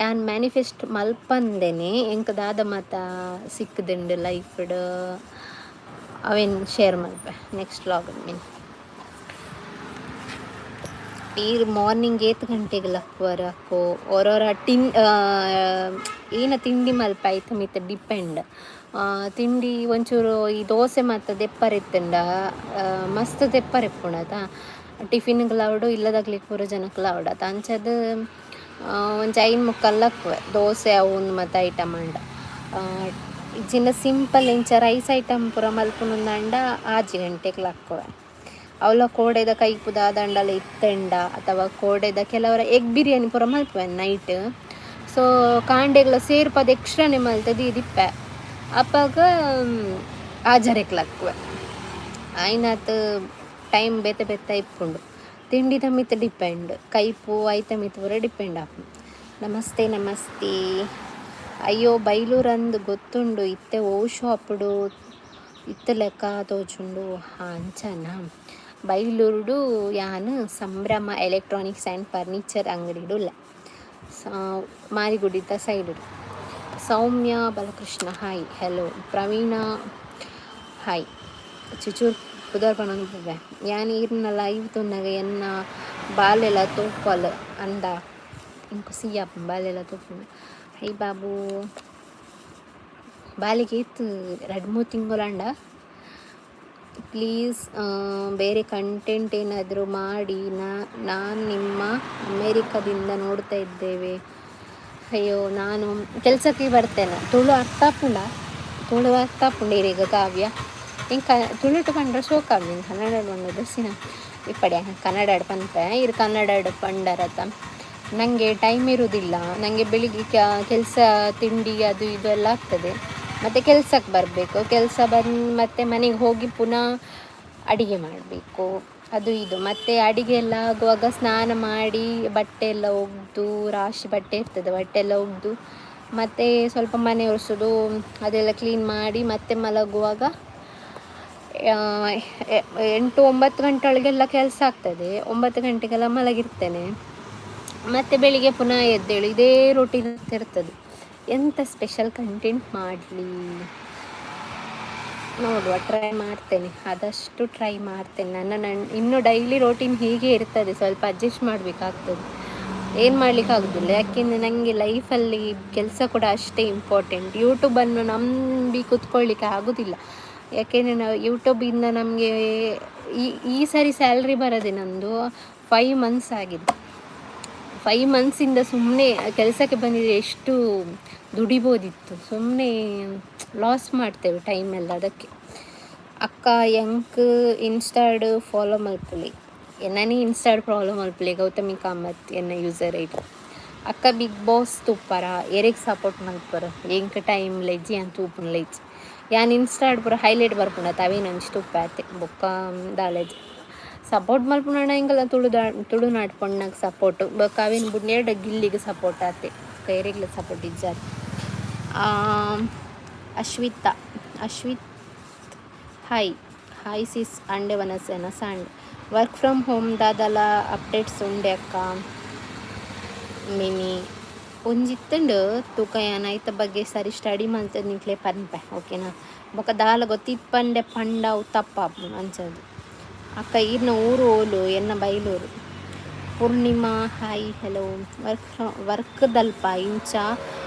Speaker 1: ಯಾನ್ ಮ್ಯಾನಿಫೆಸ್ಟ್ ಮಲ್ಪಂದೆನೆ ಎಂಕ್ ದಾದ ಮಾತ ಸಿಕ್ಕ್ದುಂಡು ಲೈಫ್ಡ್ ಅವೆನ್ ಶೇರ್ ಮಲ್ಪೆ ನೆಕ್ಸ್ಟ್ ವ್ಲಾಗ್ ಮೀನ್. ಈರ್ ಮಾರ್ನಿಂಗ್ ಏತ್ ಗಂಟೆಗ್ ಲಕ್ಕುವರ್ ಅಕ್ಕೋ? ಒರೊರ ಟಿನ್ ಏನ ತಿಂಡಿ ಮಲ್ಪೆ ಐತ ಮಿತ್ತ್ ಡಿಪೆಂಡ್. ತಿಂಡಿ ಒಂಚೂರು ಈ ದೋಸೆ ಮಾತ ದೆಪ್ಪರೆ ಇತ್ತುಂಡ ಮಸ್ತ್ ದೆಪ್ಪರೆ ಇಪ್ಪುಂಡತ. ಟಿಫಿನ್ಗ್ಲ ಆವಡ್ ಇಲ್ಲದಕ್ಲೆಗ್ ಪೂರ ಜನಕ್ಲ ಆವಡ್ ಅತ. ಅಂಚಾದ್ ಒಂಜಿ ಐನ್ ಮುಕ್ಕಾಲ್ ಲಕ್ಕುವೆ ದೋಸೆ ಅವು ಉಂದು ಮಾತ ಐಟಮ್ ಆಂಡ. ಇಜ್ಜಿಂಡ ಸಿಂಪಲ್ ಇಂಚ ರೈಸ್ ಐಟಮ್ ಪೂರ ಮಲ್ಪುನುಂದಾಂಡ 6 ಗಂಟೆಗೆ ಲಕ್ಕುವೆ. ಅವಲ ಕೋಡೆದ ಕೈಪು ದಾದಾಂಡಲ ಇತ್ತಂಡ ಅಥವಾ ಕೋಡೆದ ಕೆಲವರ ಎಗ್ ಬಿರಿಯಾನಿ ಪೂರ ಮಲ್ಪುವೆ ನೈಟ್. ಸೊ ಕಾಂಡೆಗ್ಲ ಸೇರ್ಪದ ಎಕ್ಸ್ಟ್ರಾನೆ ಮಲ್ತದು ಇದಿಪ್ಪೆ. ಅಪಗ 6:30ಕ್ಕೆ ಲಕ್ಕುವೆ. ಆಯ್ನಾತ್ ಟೈಮ್ ಬೇತೆ ಬೇತೆ ಇಪ್ಪುಂಡು. ತಿಂಡಿದ ಮಿತ್ತ್ ಡಿಪೆಂಡ್, ಕೈಪು ಐತ ಮಿತ್ತ್ ಪೂರ ಡಿಪೆಂಡ್ ಆಪುಂಡು. ನಮಸ್ತೆ, ನಮಸ್ತೆ. ಅಯ್ಯೋ, ಬೈಲೂರಂದು ಗೊತ್ತುಂಡು. ಇತ್ತೆ ಒವು ಶಾಪುಡು ಇತ್ತು ಲೆಕ್ಕ ತೋಜುಂಡು. ಹಾಂ, ಅಂಚನಾ? ಬೈಲೂರುಡು ಯಾನ್ ಸಂಭ್ರಮ ಎಲೆಕ್ಟ್ರಾನಿಕ್ಸ್ ಆ್ಯಂಡ್ ಫರ್ನಿಚರ್ ಅಂಗಡಿಡು ಉಲ್ಲೆ, ಮಾರಿಗುಡಿತ side. Soumya Balakrishna, hi, hello. Praveen, hi. ಚಿಚೂರ್ ಪುದರ್ ಪನೊಂದು ಪೋವೆ. ಯಾನ್ ಈರ್ನ ಲೈವ್ ತೂನಗ ಎನ್ನ ಬಾಲೆಲ ತೂಪಲ್ ಅಂದ. ಎಂಕ್ ಖುಷಿ ಆಪುಂಡು ಬಾಲೆಲ ತೂಪುಂಡು. ಹೈ ಬಾಬು. ಬಾಲೆಗ್ ಏತ್? 2-3 ತಿಂಗೊಲಾಂಡ. ಪ್ಲೀಸ್ ಬೇರೆ ಕಂಟೆಂಟ್ ಏನಾದರೂ ಮಾಡಿ. ನಾನು ನಿಮ್ಮ ಅಮೇರಿಕದಿಂದ ನೋಡ್ತಾ ಇದ್ದೇವೆ. ಅಯ್ಯೋ, ನಾನು ಕೆಲಸಕ್ಕೆ ಬರ್ತೇನೆ. ತುಳು ಅರ್ಥ ಆಪುಂಡ? ತುಳು ಅರ್ಥ ಆಪುಂಡು ಈರೆಗ್ ಕಾವ್ಯ? ಎಂಕ್ ತುಳುಟು ಪಂಡ್ರೆ ಶೋಕ್ ಆಪುಂಡು. ಕನ್ನಡ ಪಂಡುದು ಸಿನ ಇಪ್ಪಡೆ. ಕನ್ನಡ ಪನ್ಪೆ, ಇರು ಕನ್ನಡ ಪಂಡರತ. ನನಗೆ ಟೈಮ್ ಇರುವುದಿಲ್ಲ. ನನಗೆ ಬೆಳಿಗ್ಗೆ ಕೆಲಸ, ತಿಂಡಿ, ಅದು ಇದು ಎಲ್ಲ ಆಗ್ತದೆ. ಮತ್ತು ಕೆಲ್ಸಕ್ಕೆ ಬರಬೇಕು. ಕೆಲಸ ಬಂದು ಮತ್ತೆ ಮನೆಗೆ ಹೋಗಿ ಪುನಃ ಅಡಿಗೆ ಮಾಡಬೇಕು, ಅದು ಇದು. ಮತ್ತು ಅಡಿಗೆ ಎಲ್ಲ ಆಗುವಾಗ ಸ್ನಾನ ಮಾಡಿ, ಬಟ್ಟೆ ಎಲ್ಲ ಒಗೆದು, ರಾಶಿ ಬಟ್ಟೆ ಇರ್ತದೆ, ಬಟ್ಟೆ ಎಲ್ಲ ಒಗೆದು, ಮತ್ತು ಸ್ವಲ್ಪ ಮನೆ ಒರೆಸೋದು, ಅದೆಲ್ಲ ಕ್ಲೀನ್ ಮಾಡಿ, ಮತ್ತೆ ಮಲಗುವಾಗ 8-9 ಗಂಟೆ ಒಳಗೆಲ್ಲ ಕೆಲಸ ಆಗ್ತದೆ. 9 ಗಂಟೆಗೆಲ್ಲ ಮಲಗಿರ್ತೇನೆ. ಮತ್ತು ಬೆಳಿಗ್ಗೆ ಪುನಃ ಎದ್ದೇಳು, ಇದೇ ರೊಟೀನ್ ಇರ್ತದೆ. ಎಂಥ ಸ್ಪೆಷಲ್ ಕಂಟೆಂಟ್ ಮಾಡಲಿ? ನೋಡುವ, ಟ್ರೈ ಮಾಡ್ತೇನೆ. ಆದಷ್ಟು ಟ್ರೈ ಮಾಡ್ತೇನೆ. ನನ್ನ ನನ್ನ ಇನ್ನು ಡೈಲಿ ರೋಟೀನ್ ಹೀಗೆ ಇರ್ತದೆ. ಸ್ವಲ್ಪ ಅಡ್ಜಸ್ಟ್ ಮಾಡಬೇಕಾಗ್ತದೆ, ಏನು ಮಾಡಲಿಕ್ಕೆ ಆಗೋದಿಲ್ಲ. ಯಾಕೆಂದರೆ ನನಗೆ ಲೈಫಲ್ಲಿ ಕೆಲಸ ಕೂಡ ಅಷ್ಟೇ ಇಂಪಾರ್ಟೆಂಟ್. ಯೂಟ್ಯೂಬನ್ನು ನಂಬಿ ಕೂತ್ಕೊಳ್ಳಿಕ್ಕೆ ಆಗೋದಿಲ್ಲ. ಯಾಕೆಂದರೆ ನಾವು ಯೂಟ್ಯೂಬಿಂದ ನಮಗೆ ಈ ಈ ಸರಿ ಸ್ಯಾಲ್ರಿ ಬರದೆ ನಮ್ಮದು 5 ಮಂತ್ಸ್ ಆಗಿದೆ. 5 ಮಂತ್ಸಿಂದ ಸುಮ್ಮನೆ ಕೆಲಸಕ್ಕೆ ಬಂದಿದ್ರೆ ಎಷ್ಟು ದುಡಿಬೋದಿತ್ತು. ಸುಮ್ಮನೆ ಲಾಸ್ ಮಾಡ್ತೇವೆ ಟೈಮೆಲ್ಲ ಅದಕ್ಕೆ. ಅಕ್ಕ, ಎಂಕ್ ಇನ್ಸ್ಟಾಡ್ ಫಾಲೋ ಮಲ್ಪುಲಿ. ಎನ್ನನೇ ಇನ್ಸ್ಟಾಡ್ ಫಾಲೋ ಮಲ್ಪುಲಿ. ಗೌತಮಿ ಕಾಮತ್ ಎನ್ನ ಯೂಸರ್ ಐಡಿ. ಅಕ್ಕ, ಬಿಗ್ ಬಾಸ್ ತೂಪರ? ಎರೆಗ್ ಸಪೋರ್ಟ್ ಮಲ್ಪರ? ಎಂಕ್ ಟೈಮ್ ಲೆಜ್ಜಿ ಅಂತ ತೂಪುನ ಲೆಜ್ಜಿ. ಯಾನ್ ಇನ್ಸ್ಟಾಡ್ ಪೂರ ಹೈಲೈಟ್ ಬರ್ಪುಂಡ ಅವೇನೊಂಜಿ ತೂಪೆ ಆತೆ. ಬೊಕ್ಕ ದಾಲೇಜ್ ಸಪೋರ್ಟ್ ಮಲ್ಪುನಡ ಎಂಕಲ್ಲ ತುಳುನಾಡು ಪೊಣ್ಣಗ್ ಸಪೋರ್ಟ್. ಬೊಕ್ಕ ಅವೇನು ಬುಡ್ನೇರ್ಡ ಗಿಲ್ಲಿಗೆ ಸಪೋರ್ಟ್ ಆತೆ. ಎರೆಗ್ಲ ಸಪೋರ್ಟ್ ಇಜ್ಜಾರ್. Ashwita, Ashwith, hi, hi sis. ಅಂಡೆ ವನಸೇನ ಸಾಂಡ್. Work from home ದಾದಲ ಅಪ್ಡೇಟ್ಸ್ ಉಂಡೆ ಅಕ್ಕ? ಮಿನಿ ಒಂಜಿತ್ತಂಡು ತೂಕ. ಯಾನ್ ಐತ ಬಗ್ಗೆ ಸರಿ ಸ್ಟಡಿ ಮಲ್ತದ್ ನಿಕ್ಲೆ ಪನ್ಪೆ, ಓಕೆನಾ? ಬೊಕ ದಾಲ ಗೊತ್ತಿಪ್ಪಂಡೆ ಪಂಡ ಅವು ತಪ್ಪಾಪುಂಡು ಅಂಚದು. ಅಕ್ಕ, ಈರ್ನ ಊರು ಓಲು? ಎನ್ನ ಬೈಲೂರು. ಪೂರ್ಣಿಮಾ, hi, hello. Work from work ದಲ್ಪ ಇಂಚ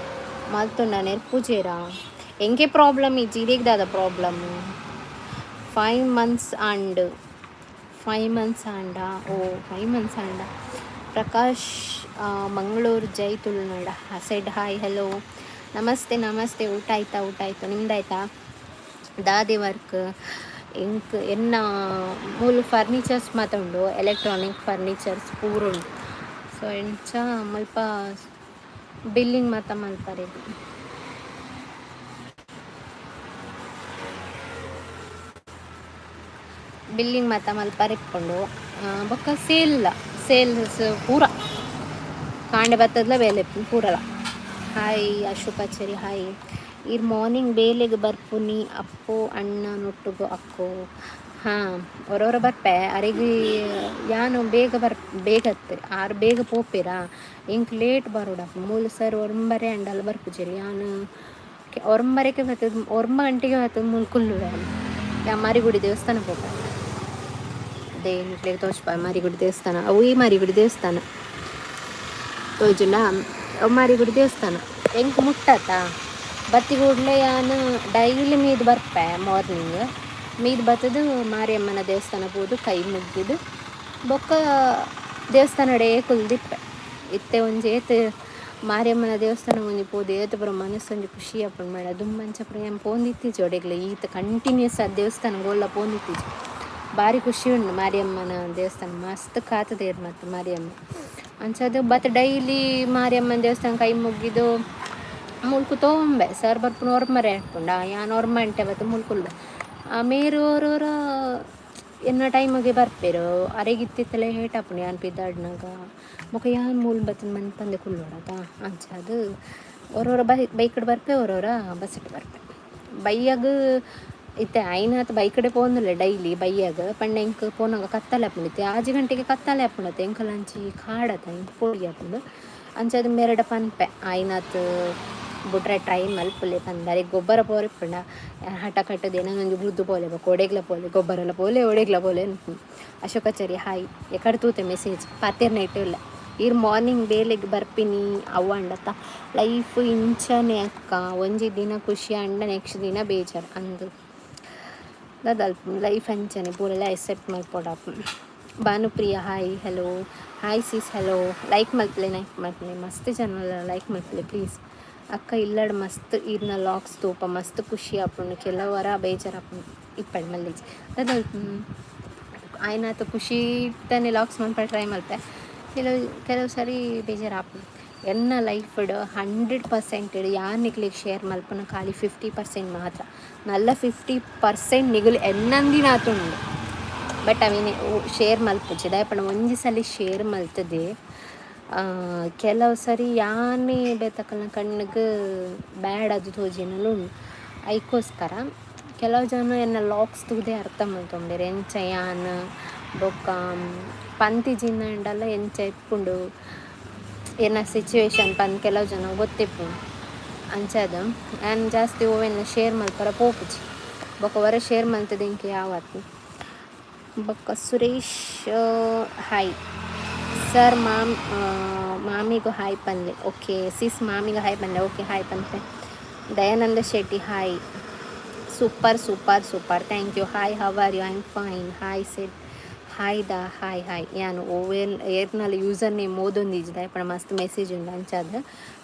Speaker 1: ಮಲ್ತೊಂಡ ನೆರ್ಪುಜೇರಾ? ಎಂಕೆ ಪ್ರಾಬ್ಲಮ್ ಇಜ್ಜಿ. ಇರೆಗ್ ದಾದ problem? 5 months and 5 months ಆಂಡ. ಓ, 5 ಮಂತ್ಸ್ ಆಂಡ. ಪ್ರಕಾಶ್ ಮಂಗಳೂರು, ಜೈ ತುಳುನಾಡ shed. Hi, hello, namaste, namaste. ಊಟ ಆಯ್ತಾ? ಊಟ ಆಯ್ತು. ನಿಮ್ದಾಯ್ತಾ? ದಾದೆ ವರ್ಕ್ ಎಂಕ್? ಎನ್ನ ಮೂಲು ಫರ್ನಿಚರ್ಸ್ ಮಾತ ಉಂಡು, ಎಲೆಕ್ಟ್ರಾನಿಕ್ ಫರ್ನಿಚರ್ಸ್ ಪೂರ ಉಂಡು. ಸೊ ಎಂಚ ಮುಲ್ಪ ಬಿಲ್ಲಿಂಗ್ ಮಾತ ಮಲ್ಪರೆಗ್. ಬಿಲ್ಲಿಂಗ್ ಮಾತ ಮಲ್ಪರೆ ಇಪ್ಪುಂಡು. ಬೊಕ್ಕ ಸೇಲ್, ಸೇಲ್ಸ್ ಪೂರ. ಕಾಂಡೆ ಬತ್ತದ್ಲ ಬೇಲೆ ಪೂರಲ. Hi Ashokachari, hi. ಇರ್ ಮಾರ್ನಿಂಗ್ ಬೇಲೆಗ್ ಬರ್ಪುನಿ ಅಪ್ಪು ಅಣ್ಣ ನೊಟ್ಟುಗು ಅಕ್ಕೋ? ಹಾಂ, ಒರೊರ ಬರ್ಪೆ. ಅರೆಗ್ ಯಾನು ಬೇಗ ಬರ್ ಬೇಗ ಆರು ಬೇಗ ಪೋಪೆರಾ, ಎಂಕ್ ಲೇಟ್ ಬರೋಡ. ಮೂಲು ಸರ್ ಒರಂಬರೆ ಅಂಡಲ ಬರ್ಪುಜೆರ್. ಯಾನು ಒರಂಬರೆಗೆ ಬತ್ತದ, 9 ಗಂಟೆಗೆ ಬತ್ತದ ಮೂಲು ಕುಲ್ಲುವೆ. ಯಾ ಮಾರಿಗುಡಿ ದೇವಸ್ಥಾನ ಪೋಪೆ. ಅದೇ ನಿಕ್ಲೆಗ್ ತೋಜ್ಪ ಮಾರಿಗುಡಿ ದೇವಸ್ಥಾನ. ಅವು ಈ ಮಾರಿಗುಡಿ ದೇವಸ್ಥಾನ ತೋಜುಂಡ? ಅವು ಮಾರಿಗುಡಿ ದೇವಸ್ಥಾನ ಎಂಕ್ ಮುಟ್ಟತ. ಬತ್ತಿ ಕೂಡಲೇ ಯಾನು ಡೈಲಿ ಮೀದ್ ಬರ್ಪೆ. ಮಾರ್ನಿಂಗ್ ಮೀದ್ ಬತ್ತದು ಮಾರಿಯಮ್ಮನ ದೇವಸ್ಥಾನ ಪೋದು ಕೈ ಮುಗ್ಗಿದು ಬೊಕ್ಕ ದೇವಸ್ಥಾನಡೇ ಕುಲ್ದಿಪ್ಪೆ. ಇತ್ತೆ ಒಂಜಿ ಏತ್ ಮಾರಿಯಮ್ಮನ ದೇವಸ್ಥಾನ ಒಂಜಿ ಪೋದು ಏತ್ ಪೂರ ಮನಸ್ಸು ಒಂಜಿ ಖುಷಿ ಆಪುಂಡು ಮೇಡ. ದುಂಬಂಚ ಪೂರ ಯಾನ್ ಪೋಂದಿತ್ತಿಜಿ ಒಡೆಗ್ಲ, ಈತ್ ಕಂಟಿನ್ಯೂಸ್ ಆದ್ ದೇವಸ್ಥಾನ ಓಲ್ಲ ಪೋಂದಿತ್ತಿಜಿ. ಬಾರಿ ಖುಷಿ ಉಂಡು ಮಾರಿಯಮ್ಮನ ದೇವಸ್ಥಾನ, ಮಸ್ತ್ ಕಾತುದೇರ್ ಮತ್ತು ಮಾರಿಯಮ್ಮ. ಅಂಚಾದ್ ಬತ್ ಡೈಲಿ ಮಾರಿಯಮ್ಮನ ದೇವಸ್ಥಾನ ಕೈ ಮುಗ್ಗಿದು ಮುಲ್ಕು ತೋಂಬೆ ಸರ್ ಬರ್ಪುನ ಒರ್ಮರೆ ಆಪುಂಡ, ಯಾನ್ ಒರ್ಮಂಟೆ ಬತ್ತು ಮುಲ್ಕುಲ್ಲೆ. ಮೇರು ಒರೋರ ಎನ್ನ ಟೈಮಿಗೆ ಬರ್ಪೆರು, ಅರೆಗಿತ್ತಿತ್ತಲೆ ಲೇಟ್ ಆಪುಂಡು ಯಾನ್ ಪಿದಾಡ್ನಗ. ಬೊಕ ಯಾನ್ ಮೂಲು ಬತ್ತಿನ ಮನ್ಪಂದೆ ಕುಲ್ಲೊಡತ, ಅಂಚಾದ್ ಒರೋರ ಬೈಕ್ಡ್ ಬರ್ಪೆ, ಒರೋರ ಬಸ್ಸಿಟ್ ಬರ್ಪೆ. ಬಯ್ಯಗ್ ಇತ್ತೆ ಆಯ್ನಾತ್ ಬೈಕಡೆ ಪೋಂದುಲ್ಲೆ ಡೈಲಿ ಬಯ್ಯಗ್ ಪಂಡ ಎಂಕ್ ಪೋನಗ ಕತ್ತಲೆ ಆಪುಂಡು. ಇತ್ತೆ 6 ಗಂಟೆಗೆ ಕತ್ತಲೆ ಆಪುಂಡತೆ, ಎಂಕಲ ಅಂಚಿ ಕಾಡತ, ಎಂಕ್ ಪೋಡಿಗೆ ಆಪುಂಡು. ಅಂಚಾದ್ ಮೇರೆಡ ಪನ್ಪೆ ಆಯ್ನಾತ್ ಬುಡ್ರೆ ಟ್ರೈ ಮಲ್ಪುಲೆ ಪಂದ್. ಅರೆಗ್ ಗೊಬ್ಬರ ಪೋರೆ ಇಪ್ಪುಂಡ ಹಠ ಕಟ್ಟುದು ಏನೊಂಜಿ ಬುಡ್ದು ಪೋಲೆ, ಬೊಕ ಒಡೆಗ್ಲ ಪೋಲೆ, ಗೊಬ್ಬರಲ ಪೋಲೆ ಒಡೆಗ್ಲ ಪೋಲೆ ಅನ್ಪುಂಡು. ಅಶೋಕಾಚಾರಿ ಹಾಯ್, ಎಕಡೆ ತೂತೆ ಮೆಸೇಜ್ ಪಾತೆರ್ನ ಇಲ್ಲ. ಈರ್ ಮಾರ್ನಿಂಗ್ ಬೇಲೆಗ್ ಬರ್ಪಿನಿ ಅವ್ವಂಡತ್ತ. ಲೈಫ್ ಇಂಚನೆ ಅಕ್ಕ, ಒಂಜಿ ದಿನ ಖುಷಿ ಅಂಡ ನೆಕ್ಸ್ಟ್ ದಿನ ಬೇಜಾರು ಅಂದು ದಾದಲ್ಪ ಲೈಫ್ ಅಂಚನೆ ಪೂರೆಲ್ಲ ಎಕ್ಸೆಪ್ಟ್ ಮಲ್ಪೊಡಾಪುಂಡು. Bhanupriya hi, hello, hi sis, hello. Like ಮಲ್ಪಲೆ, ಲೈಕ್ ಮಲ್ಪಲೆ, ಮಸ್ತ್ ಜನ ಲೈಕ್ ಮಲ್ಪಲೆ ಪ್ಲೀಸ್. ಅಕ್ಕ ಇಲ್ಲಡ್ ಮಸ್ತ್ ಈರ್ನ ಲಾಕ್ಸ್ ತೂಪ ಮಸ್ತ್ ಖುಷಿ ಆಪುಂಡು, ಕೆಲವರ ಬೇಜಾರಾಪುಂಡು ಇಪ್ಪಡ್ ಮಲ್ಲಿಜಿ ದಾದಲ್ಪ ಆಯ್ನಾತ್ ಖುಷಿ ತಾನೆ ಲಾಕ್ಸ್ ಮನ್ಪರೆ ಟ್ರೈ ಮಲ್ಪೆ. ಕೆಲವು ಕೆಲವು ಸರಿ ಬೇಜಾರಾಪುಂಡು. ಎನ್ನ ಲೈಫ್ಡ್ 100% ಯಾನ್ ನಿಕ್ಲೆಗ್ ಶೇರ್ ಮಲ್ಪುನ ಖಾಲಿ 50% ಮಾತ್ರ. ನಲ್ಲ 50% ನಿಗುಲು ಎನ್ನಂದಿನಾತುಂಡು, ಬಟ್ ಅವೇನೆ ಶೇರ್ ಮಲ್ಪುಜಿ. ದಾಯೆ ಪಂಡ ಒಂಜಿ ಸಲ ಶೇರ್ ಮಲ್ತದೆ ಕೆಲವು ಸರಿ ಯಾನೇ ಬೇತಕಲ್ನ ಕಣ್ಣಿಗೆ ಬ್ಯಾಡ್ ಅದು ತೋಜಿನಲು ಉಂಡು. ಐಕೋಸ್ಕರ ಕೆಲವು ಜನ ಎನ್ನ ಲಾಕ್ಸ್ ತೂದೆ ಅರ್ಥ ಮಲ್ತೊಂಬೆರ್ ಎಂಚ ಯಾನ್ ಬೊಕ್ಕ ಪಂತಿಜಿಂದಂಡಲ ಎಂಚ ಇಪ್ಪುಂಡು ಎನ್ನ ಸಿಚುವೇಶನ್ ಪಂದ್ ಕೆಲವು ಜನ ಗೊತ್ತಿಪ್ಪುಂಡು. ಅಂಚಾದ್ ಯಾನ್ ಜಾಸ್ತಿ ಒವೆನ್ ಶೇರ್ ಮಲ್ಪರ ಪೋಪುಜಿ. ಬೊಕ ಒರ ಶೇರ್ ಮಲ್ತದೆ ಎಂಕ್ ಯಾವತ್. ಬೊಕ್ಕ ಸುರೇಶ್ ಹಾಯ್ ಸರ್, ಮಾಮಿಗೂ ಹಾಯ್ ಪನ್ಲೆ. ಓಕೆ ಸಿಸ್, ಮಾಮಿಗೂ ಹಾಯ್ ಪನ್ಲೆ. ಓಕೆ, ಹಾಯ್ ಪನ್ಪೆ. Dayananda Shetty hi, super super super, thank you. Hi, how are you? I am fine. Hi said hi the hi hi. ಯಾನು ಓವೇನ್ ಏರ್ನಲ್ಲ ಯೂಸರ್ ನೇಮ್ ಓದೊಂದಿಜ್ಜಿ, ದಾಯೆ ಮಸ್ತ್ ಮೆಸೇಜ್ ಉಂಡು ಅಂಚಾದ್.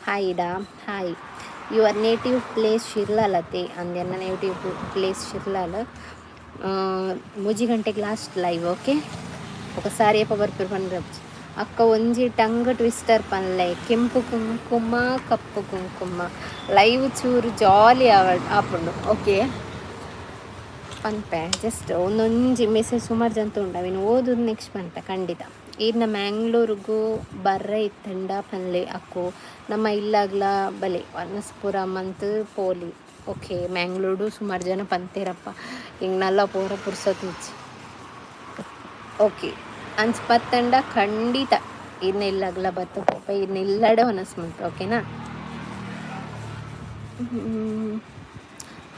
Speaker 1: ಹಾಯ್ ಡಾ, ಹಾಯ್. Your native place ಶಿರ್ಲಾಲತೆ ಅಂದ್, ಎನ್ನ ನೇಟಿವ್ ಪ್ಲೇಸ್ ಶಿರ್ಲಾಲ್. 3 ಗಂಟೆಗೆ ಲಾಸ್ಟ್ ಲೈವ್, ಓಕೆ. ఒకసారి ಏಪ ಬರ್ಪೆರ್ ಪನ್ರೆ. ಅಕ್ಕ ಒಂಜಿ ಟಂಗ್ ಟ್ವಿಸ್ಟರ್ ಪನ್ಲೆ. ಕೆಂಪು ಕುಂಕುಮ ಕಪ್ಪು ಕುಂಕುಮ. ಲೈವ್ ಚೂರು ಜಾಲಿ ಆಪುಂಡು. ಓಕೆ ಪನ್ಪೆ. ಜಸ್ಟ್ ಒಂದೊಂಜಿ ಮೆಸೇಜ್ ಸುಮಾರು ಜನ ಉಂಡು, ಅವಿನ ಓದುದು ನೆಕ್ಸ್ಟ್ ಪನ್ಪೆ ಖಂಡಿತ. ಈರ್ನ ಮ್ಯಾಂಗ್ಳೂರ್ಗು ಬರ್ರೆ ಇತ್ತಂಡ ಪನ್ಲೆ ಅಕ್ಕು. ನಮ್ಮ ಇಲ್ಲಾಗ್ಲ ಬಲೆ ವನಸ್ಪುರ ಮಂತ್ ಪೋಲಿ. ಓಕೆ, ಮ್ಯಾಂಗ್ಳೂರು ಸುಮಾರು ಜನ ಪಂತೇರಪ್ಪ, ಹಿಂಗೆ ನಲ್ಲ ಪೋರ ಪುರ್ಸೊತ್ತಿಜ್ಜಿ. ಓಕೆ, ಅಂಚ ಪತ್ತಂಡ ಖಂಡಿತ ಇರ್ನ ಇಲ್ಲಾಗ್ಲ ಬತ್ತ ಪೋಪ, ಇರ್ನ ಇಲ್ಲಡೆ ಒನಸ್ ಮಲ್ಪೆ, ಓಕೆನಾ?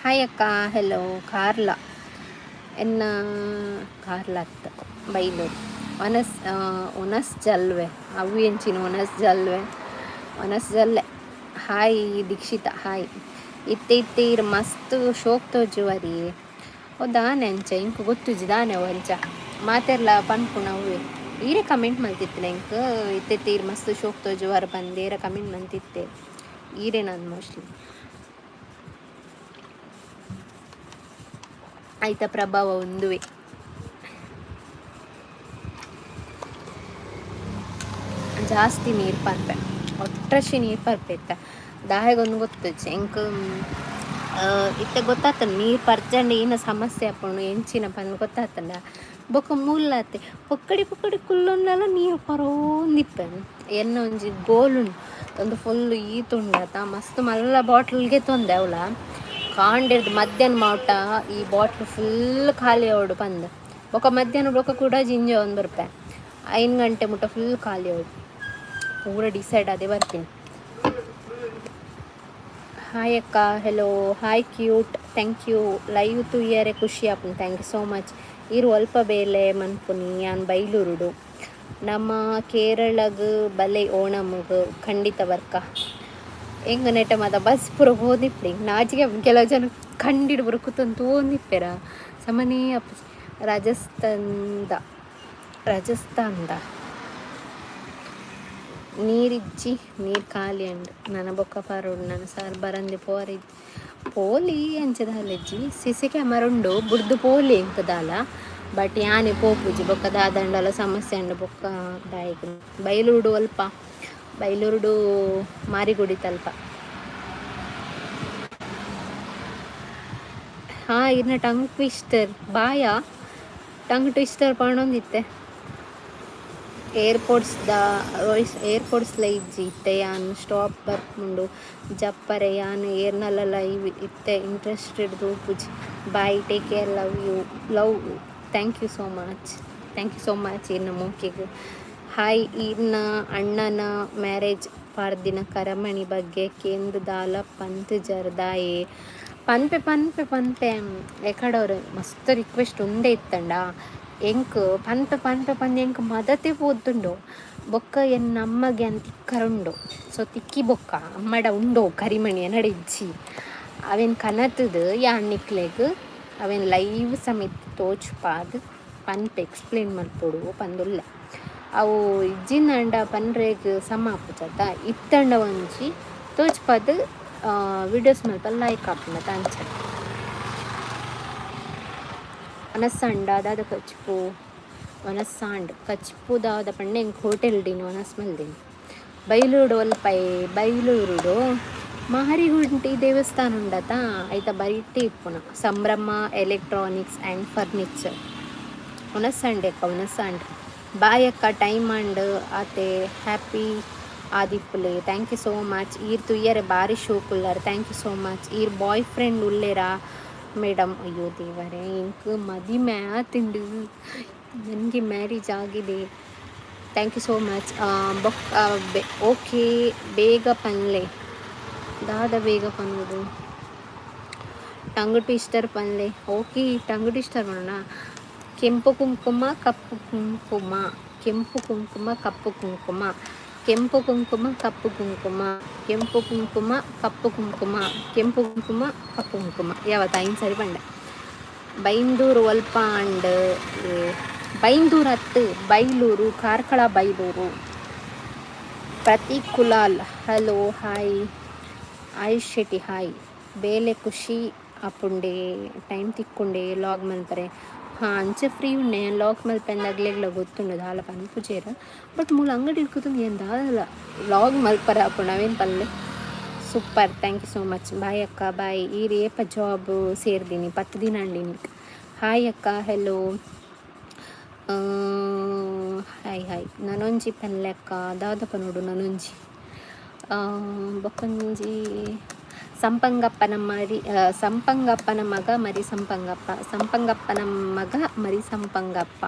Speaker 1: ಹಾಯ್ ಅಕ್ಕ, ಹೆಲೋ. ಕಾರ್ಲ, ಎನ್ನ ಕಾರ್ಲ ಅತ್ತ ಬೈಲೂರು. ಒನಸ್ ಒನಸ್ ಜಲ್ವೆ, ಅವು ಎಂಚಿನ ಒನಸ್ ಜಲ್ವೆ, ಒನಸ್ ಜಲ್ಲೆ. Hi Dikshita hi. ಇತ್ತೆ ಇತ್ತೆ ಇರ್ ಮಸ್ತ್ ಶೋಕ್ ತೋಜುವರಿ. ಓ ದಾನೆ ಅಂಚ ಇಂಕ್ ಗೊತ್ತುಜಿ ದಾನೆ ಅಂಚ ಮಾತೆರ್ಲ ಪನ್ಪುನ ಅವೇ. ಈರೆ ಕಮೆಂಟ್ ಮಲ್ತಿತ್ತಿನ ಇಂಕ್ ಇತ್ತೆ ಇತ್ತೆ ಇರ್ ಮಸ್ತ್ ಶೋಕ್ ತೋಜುವರ್ ಪಂದೇರ ಕಮೆಂಟ್ ಮಲ್ತಿತ್ತೆ ಈರೆ ನಾನು ಮೋಸ್ಟ್ಲಿ. ಐತ ಪ್ರಭಾವ ಒಂದುವೆ. ಜಾಸ್ತಿ ನೀರು ಪರ್ಪೆ, ಒಟ್ರಶಿ ನೀರು ಪರ್ಪೆ ಇತ್ತ ದಾಯಗೊಂದು ಗೊತ್ತುಜ್ಜಿ ಎಂಕ್. ಇತ್ತೆ ಗೊತ್ತಾತಂಡ್ ನೀರು ಪರ್ಜಂಡ ಏನ ಸಮಸ್ಯೆ ಆಪುಂಡು ಎಂಚಿನ ಪಂದ್ ಗೊತ್ತಾತಂಡ. ಬೊಕ ಮೂಲಾತೆ ಪೊಕ್ಕಡಿ ಪೊಕ್ಕಡಿ ಕುಲ್ಲೊಂಡಲ ನೀರು ಪರೋಂದಿಪ್ಪೆ. ಎನ್ನ ಒಂಜಿ ಗೋಲ್ ಉಂಡು, ಒಂದು ಫುಲ್ ಈತ್ ಉಂಡತ, ಮಸ್ತ್ ಮಲ್ಲ ಬಾಟ್ಲ್ಗೆ ತೊಂದೆ ಅವಳ ಕಾಂಡೆರ್ದು ಮಧ್ಯಾಹ್ನ ಮಾಟ ಈ ಬಾಟ್ಲ್ ಫುಲ್ ಖಾಲಿ ಅವಡು ಪಂದ್. ಬೊಕ ಮಧ್ಯಾಹ್ನ ಬೊಕ ಕೂಡ ಜಿಂಜ ಒಂದು ಬರ್ಪೆ, 5 ಗಂಟೆ ಮುಟ್ಟ ಫುಲ್ ಖಾಲಿ ಅವಡು. ಪೂರ ಡಿಸೈಡ್ ಅದೇ ಬರ್ತೀನಿ. ಹಾಯ್ ಅಕ್ಕ, hello, hi cute, thank you. Live ತೂಯರೆ ಖುಷಿ ಆಪುಂಡು, thank you so much. ಇರು ಅಲ್ಪ ಬೇಲೆ ಮನ್ಪುನಿ ಯಾನ್ ಬೈಲೂರುಡು. ನಮ್ಮ ಕೇರಳಗ್ ಬಲೆ ಓಣಮ್ಗ್ ಖಂಡಿತ ಬರ್ಕ. ಎಂಗ್ ನೆಟ ಮಾತ ಬಸ್ ಪೂರ ಪೋದಿಪ್ಪೆ ನಾಚಿಕೆ. ಕೆಲವು ಜನ ಕಂಡಿಡ್ ಪೂರ ಕುತ್ತೊಂದು ತೂವೊಂದಿಪ್ಪೆರ ಸಮನೇ ಅಪ್ಪ. ರಾಜಸ್ಥಾನದ ರಾಜಸ್ಥಾನದ ನೀರಿಜ್ಜಿ, ನೀರು ಖಾಲಿ ಅಂಡ್. ನನ ಬೊಕ್ಕ ಪರೋಡು. ನಾನು ಸಾರ್ ಬರಂದೆ ಪೋರಿ ಪೋಲಿ ಅಂಚದ ಅಲೆಜ್ಜಿ. ಸಿಸಿ ಕ್ಯಾಮರ ಉಂಡು, ಬುಡ್ದು ಪೋಲಿ ಎಂಕ್ ದಾಲ. ಬಟ್ ಯಾನೆ ಪೋಪುಜಿ. ಬೊಕ್ಕ ದಾದಂಡಲ ಸಮಸ್ಯೆ ಅಂಡ ಬೊಕ್ಕ ದಾಯೆಗ್. ಬೈಲೂರುಡು ಅಲ್ಪ? ಬೈಲೂರುಡು ಮಾರಿಗುಡಿ ತಲ್ಪ. ಹಾಂ, ಇರ್ನ ಟಂಗ್ ಟ್ವಿಸ್ಟರ್ ಬಾಯ, ಟಂಗ್ ಟ್ವಿಸ್ಟರ್ ಪಣೊಂದಿತ್ತೆ. ಏರ್ಪೋರ್ಟ್ಸ್ದ ಏರ್ಪೋರ್ಟ್ಸ್ಲ ಇಜ್ಜಿ ಇತ್ತೆ. ಯಾನ್ ಸ್ಟಾಪ್ ಬರ್ಪುಂಡು ಜಪ್ಪರೆ. ಯಾನ್ ಏರ್ನಲ ಲೈವ್ ಇತ್ತೆ interested ತೂಪುಜಿ. Bye, take care, love you, love. Thank you so much, thank you so much ಇರ್ನ ಮೋಕೆಗ್. ಹಾಯ್, ಇರ್ನ ಅಣ್ಣನ ಮ್ಯಾರೇಜ್ ಪಾರ್ದಿನ ಕರಮಣಿ ಬಗ್ಗೆ ಕೇಂದ್ ದಾಲ ಪಂತ್ ಜರ್ದಾಯೆ? ಪನ್ಪೆ ಪನ್ಪೆ ಪನ್ಪೆ. ಎಕಡೋರು ಮಸ್ತ್ ರಿಕ್ವೆಸ್ಟ್ ಉಂಡೆ ಇತ್ತಂಡ. ಎಂಕ್ ಪನ್ಪೆ ಪನ್ಪೆ ಪಂದ್ ಎಂಕ್ ಮದತೆ ಪೋತುಂಡು. ಬೊಕ್ಕ ಎನ್ನ ಅಮ್ಮಗೆ ಅಂತ ತಿಕ್ಕರುಂಡು. ಸೊ ತಿಕ್ಕಿ ಬೊಕ್ಕ ಅಮ್ಮಡ ಉಂಡು ಕರಿಮಣಿ, ಎನ್ನಡ ಇಜ್ಜಿ. ಅವೆನ್ ಕನತುದು ಯಾನ್ ನಿಕ್ಲೆಗ್ ಅವೆನ್ ಲೈವ್ ಸಮೇತ ತೋಜ್ಪಾದ್ ಪನ್ಪೆ, ಎಕ್ಸ್ಪ್ಲೇನ್ ಮಲ್ಪೊಡು ಪಂದುಲ್ಲೆ. ಅವು ಇಜ್ಜಿಂದಂಡ ಪನ್ರೆಗ್ ಸಮ ಆಪುಜತ್ತ. ಇತ್ತಂಡ ಒಂಜಿ ತೋಜ್ಪಾದ್ ವಿಡಿಯೋಸ್ ಮಲ್ಪ ಲೈಕ್ ಆಪುಂಡತ, ಅಂಚ. ವನಸ್ಸಾಂಡ ದಾದ ಕಚ್ಪು? ವನಸ್ಸಾಂಡ್ ಕಚ್ಪು ದಾದ ಪಂಡ ಎಂಕ್ ಹೋಟೆಲ್ ಡಿನ ವನಸ್ ಮಲ್ದಿನಿ. ಬೈಲೂರುಡು ಒಲ್ಪೈ? ಬೈಲೂರುಡು ಮಾರಿಗುಂಟಿ ದೇವಸ್ಥಾನ ಉಂಡತ, ಐತ ಬರಿಟ್ಟೆ ಇಪ್ಪುನ ಸಂಭ್ರಮ ಎಲೆಕ್ಟ್ರಾನಿಕ್ಸ್ ಆ್ಯಂಡ್ ಫರ್ನಿಚರ್. ವನಸ್ಸಾಂಡೆ ಅಕ್ಕ, ವನಸ್ಸಾಂಡ್. ಬಾಯ್ ಅಕ್ಕ, ಟೈಮ್ ಆಂಡ್ ಆತೆ. ಹ್ಯಾಪಿ ಆದಿಪ್ಪುಲೆ. Thank you so much. ಈರ್ ತೂಯರೆ ಬಾರಿ ಶೋಕುಲ್ಲರ್. Thank you so much. ಈರ್ ಬಾಯ್ ಫ್ರೆಂಡ್ ಉಲ್ಲೇರಾ ಮೇಡಮ್? ಅಯ್ಯೋ ದೇವರೇ, ಎಂಕ್ ಮದಿಮೆ ಆತುಂಡು. ನನಗೆ ಮ್ಯಾರೇಜ್ ಆಗಿದೆ. Thank you so much. ಬೊಕ್ಕ ಓಕೆ, ಬೇಗ ಪನ್ಲೆ. ದಾದ ಬೇಗ ಪನ್ನೋದು? ಟಂಗ್ ಟ್ವಿಸ್ಟರ್ ಪನ್ಲೆ. ಓಕೆ, ಟಂಗ್ ಟ್ವಿಸ್ಟರ್ ಮಾಡೋಣ. ಕೆಂಪು ಕುಂಕುಮ, ಕಪ್ಪು ಕುಂಕುಮ, ಕೆಂಪು ಕುಂಕುಮ, ಕಪ್ಪು ಕುಂಕುಮ, ಕೆಂಪು ಕುಂಕುಮ, ಕಪ್ಪು ಕುಂಕುಮ, ಕೆಂಪು ಕುಂಕುಮ, ಕಪ್ಪು ಕುಂಕುಮ, ಕೆಂಪು ಕುಂಕುಮ, ಕಪ್ಪು ಕುಂಕುಮ. ಯಾವತ್ತ ಐನ್ ಸರಿ ಪಂಡೆ. ಬೈಂದೂರು ಒಲ್ಪ ಅಂಡ್? ಬೈಂದೂರು ಅತ್ತು, Bailur, Karkala Bailur. Prateek Kulal hello, hi. AYUSH Shetty hi. ಬೇಲೆ ಖುಷಿ ಆಪುಂಡೆ, ಟೈಮ್ ತಿಕ್ಕೊಂಡೆ ಲಾಗ್ ಮಲ್ಪರೆ? ಹಾಂ, ಅಂಚೆ ಫ್ರೀ ಉಂಡೆ ಲಾಗ್ ಮಲ್ಪೆಂದು ಅಗ್ಲೆಗ್ಲ ಗೊತ್ತುಂಡು. ದಾಲ ಪನ್ಪುಜೆರ್. ಬಟ್ ಮೂಲು ಅಂಗಡಿ ಇಡ್ಕುತುಂದು ಏನು ದಾಲ ಲಾಗ್ ಮಲ್ಪರೆ ಆಪುಂಡು, ಅವೇನು ಪಲ್ಲೆ. Super, thank you so much. Bye ಅಕ್ಕ, ಬಾಯ್. ಈ ರೇಪ ಜಾಬ್ ಸೇರ್ದೀನಿ? 10 ದಿನ ಅಂಡಿನಿ. ಹಾಯ್ ಅಕ್ಕ, ಹೆಲೋ, ಹಾಯ್ ಹಾಯ್. ನನೊಂಜಿ ಪನ್ಲೆ ಅಕ್ಕ. ದಾದಪ್ಪ ನೋಡು ನನೊಂಜಿ ಬೊಕ್ಕೊಂಜಿ. ಸಂಪಂಗಪ್ಪನ ಮರಿ, ಸಂಪಂಗಪ್ಪನ ಮಗ ಮರಿ ಸಂಪಂಗಪ್ಪ, ಸಂಪಂಗಪ್ಪನ ಮಗ ಮರಿ ಸಂಪಂಗಪ್ಪ,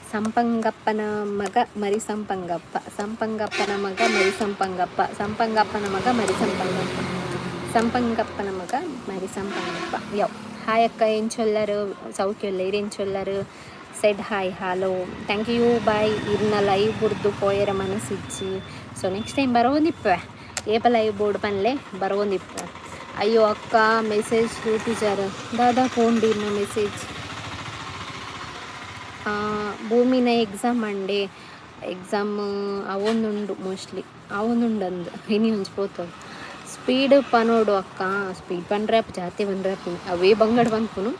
Speaker 1: ಸಂಪಂಗಪ್ಪನ ಮಗ ಮರಿ ಸಂಪಂಗಪ್ಪ, ಸಂಪಂಗಪ್ಪನ ಮಗ ಮರಿ ಸಂಪಂಗಪ್ಪ, ಸಂಪಂಗಪ್ಪನ ಮಗ ಮರಿ ಸಂಪಂಗಪ್ಪ, ಸಂಪಂಗಪ್ಪನ ಮಗ ಮರಿ ಸಂಪಂಗಪ್ಪ. ಯಾವ ಹಾಯ್ ಅಕ್ಕ, ಎಂಚೊಲ್ಲರು? ಸೌಖ್ಯಲ್ಲ. ಇರೆಂಚೊಲ್ಲರು? Said hi, hello, thank you, bye. ಇರ್ನ ಲೈವ್ ಬುಡ್ದು ಪೋಯರ ಮನಸ್ಸಿಜ್ಜಿ. ಸೊ ನೆಕ್ಸ್ಟ್ ಟೈಮ್ ಬರೋಂದಿಪ್ಪೆ. ಏಪ ಲೈವ್ ಬೋರ್ಡ್ ಪನ್ಲೆ, ಬರೋಂದಿಪ್ಪೆ. ಅಯ್ಯೋ ಅಕ್ಕ, ಮೆಸೇಜ್ ತೂತಿಜಾರ? ದಾದಾ ಫೋನ್ ಮೆಸೇಜ್? ಭೂಮಿನ ಎಕ್ಸಾಮ್ ಅಂಡೆ. ಎಕ್ಸಾಮ್ ಅವೊಂದುಂಡು, ಮೋಸ್ಟ್ಲಿ ಅವೊಂದುಂಡು ಅಂದು. ಇನಿ ಒಂಜಿ ಪೋತವು. ಸ್ಪೀಡ್ ಪನೋಡು ಅಕ್ಕ. ಸ್ಪೀಡ್ ಪಂಡ್ರೆ ಜಾತಿ ಪಂಡ್ರೆ ಅವೇ ಬಂಗಡ್ ಪನ್ಪುನು.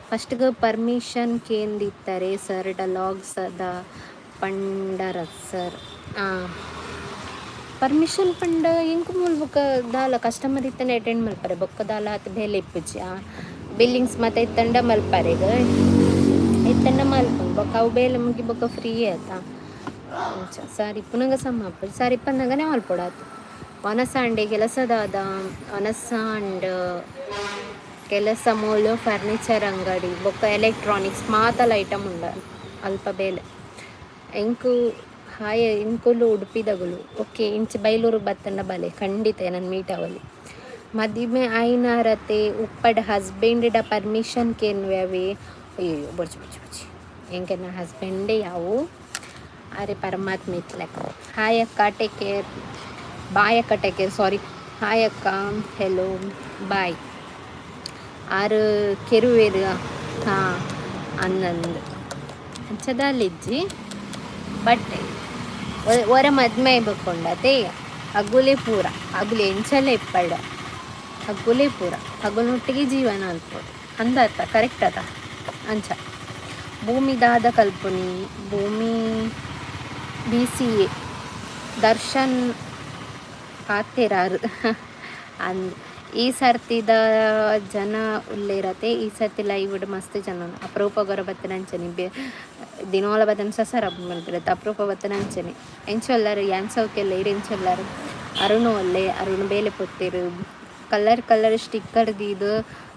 Speaker 1: ಫಸ್ಟ್ಗೆ ಪರ್ಮಿಷನ್ ಕೇಂದಿತ್ತಾರೆ ಸರ್, ಲಾಗ್ಸ್ the ಪಂಡರ ಸರ್. ಪರ್ಮಿಷನ್ ಪಂಡ ಎಂಕ್ ಮೂಲು ಬೊಕ್ಕ ದಾಲ ಕಸ್ಟಮರ್ ಇತ್ತಂಡ ಅಟೆಂಡ್ ಮಲ್ಪರೆ. ಬೊಕ್ಕ ದಾಲ ಆತ್ ಬೇಲೆ ಇಪ್ಪುಜಿ. ಬಿಲ್ಲಿಂಗ್ಸ್ ಮಾತ ಇತ್ತಂಡ ಮಲ್ಪರೆಗ್, ಇತ್ತಂಡ ಮಲ್ಪುನು. ಬೊಕ್ಕ ಅವು ಬೇಲೆ ಮುಗಿ ಬೊಕ್ಕ ಫ್ರೀ ಆಯ್ತಾ. ಅಂಚ ಸರ್ ಇಪ್ಪುನಗ ಸಮ ಆಪುಜಿ. ಸರ್ ಇಪ್ಪನ್ನಗನೇ ಮಲ್ಪೊಡಾತು. ವನಸಾಂಡೆ ಕೆಲಸದಾದ? ವನಸಾಂಡ್ ಕೆಲಸ ಮೂಲು ಫರ್ನಿಚರ್ ಅಂಗಡಿ ಬೊಕ್ಕ ಎಲೆಕ್ಟ್ರಾನಿಕ್ಸ್ ಮಾತಲ ಐಟಮ್ ಉಂಡ, ಅಲ್ಪ ಬೇಲೆ ಎಂಕು. ಹಾಯ್, ಎಂಕುಲು ಉಡುಪಿದಗುಲು. ಓಕೆ, ಇಂಚ ಬೈಲೂರು ಬತ್ತಂಡ ಬಲೆ, ಖಂಡಿತ ನಾನು ಮೀಟ್ ಅವಲಿ. ಮದಿಮೆ ಆಯ್ನಾರತೆ ಉಪ್ಪಡ್ ಹಸ್ಬೆಂಡ್ ಪರ್ಮಿಷನ್ ಕೇನ್ವ್ಯಾವೆ? ಅಯ್ಯೋ, ಬೊರ್ಚಿ ಬೊರ್ಚಿ ಬೊರ್ಚಿ. ಎಂಕೆನ ಹಸ್ಬೆಂಡೇ ಯಾವು ಅರೆ ಪರಮಾತ್ಮ ಇತ್ಲೆಕ್ಕ. ಹಾಯ್ ಅಕ್ಕ, ಟೇಕ್ ಕೇರ್. ಬಾಯ್ ಅಕ್ಕ, ಟೇಕ್ ಕೇರ್. ಸಾರಿ. ಹಾಯ್ ಅಕ್ಕ, ಹೆಲೋ, ಬಾಯ್. ಆರು ಕೆರುವೇರು? ಹಾಂ, ಅನ್ನಂದು ಅಂಚದಲ್ಲಿಜ್ಜಿ. ಬಟ್ ಒರ ಮದ್ಮೆ ಬಕ್ಕೊಂಡತೆ ಅಗುಲೆ ಪೂರ ಅಗುಲೆ ಎಂಚಲ ಇಪ್ಪಡ ಅಗುಲೆ ಪೂರ ಅಗುಲೊಟ್ಟಿಗೆ ಜೀವನ ಅಲ್ಪೋದು ಅಂದರ್ಥ ಕರೆಕ್ಟ್ ಅದ. ಅಂಚ ಭೂಮಿ ದಾದ ಕಲ್ಪುನಿ ಭೂಮಿ BCA Darshan ಪಾತೆರಾರು ಅಂದ್. ಈ ಸರ್ತಿದ ಜನ ಉಲ್ಲೇರತೆ. ಈ ಸರ್ತಿ ಲೈವ್ ಮಸ್ತ್ ಜನ ಅಪರೂಪ ಗೊರ ಬತ್ತನಂಚನೆ ಬೆ ದಿನೋಲ ಬತ್ತನ ಸಸರ ಮಲ್ಪಿರತ್ತೆ ಅಪರೂಪ ಬತ್ತನಂಚನೆ. ಎಂಚೊಲ್ಲಾರು ಯಾನ್ ಸೌಖ್ಯ ಇರ್ ಎಂಚೊಲ್ಲಾರು ಅರುಣು ಒಲ್ಲೆ ಅರುಣ್ ಬೇಲೆ ಪೊತ್ತಿರು. Colour colour sticker ದೀದ್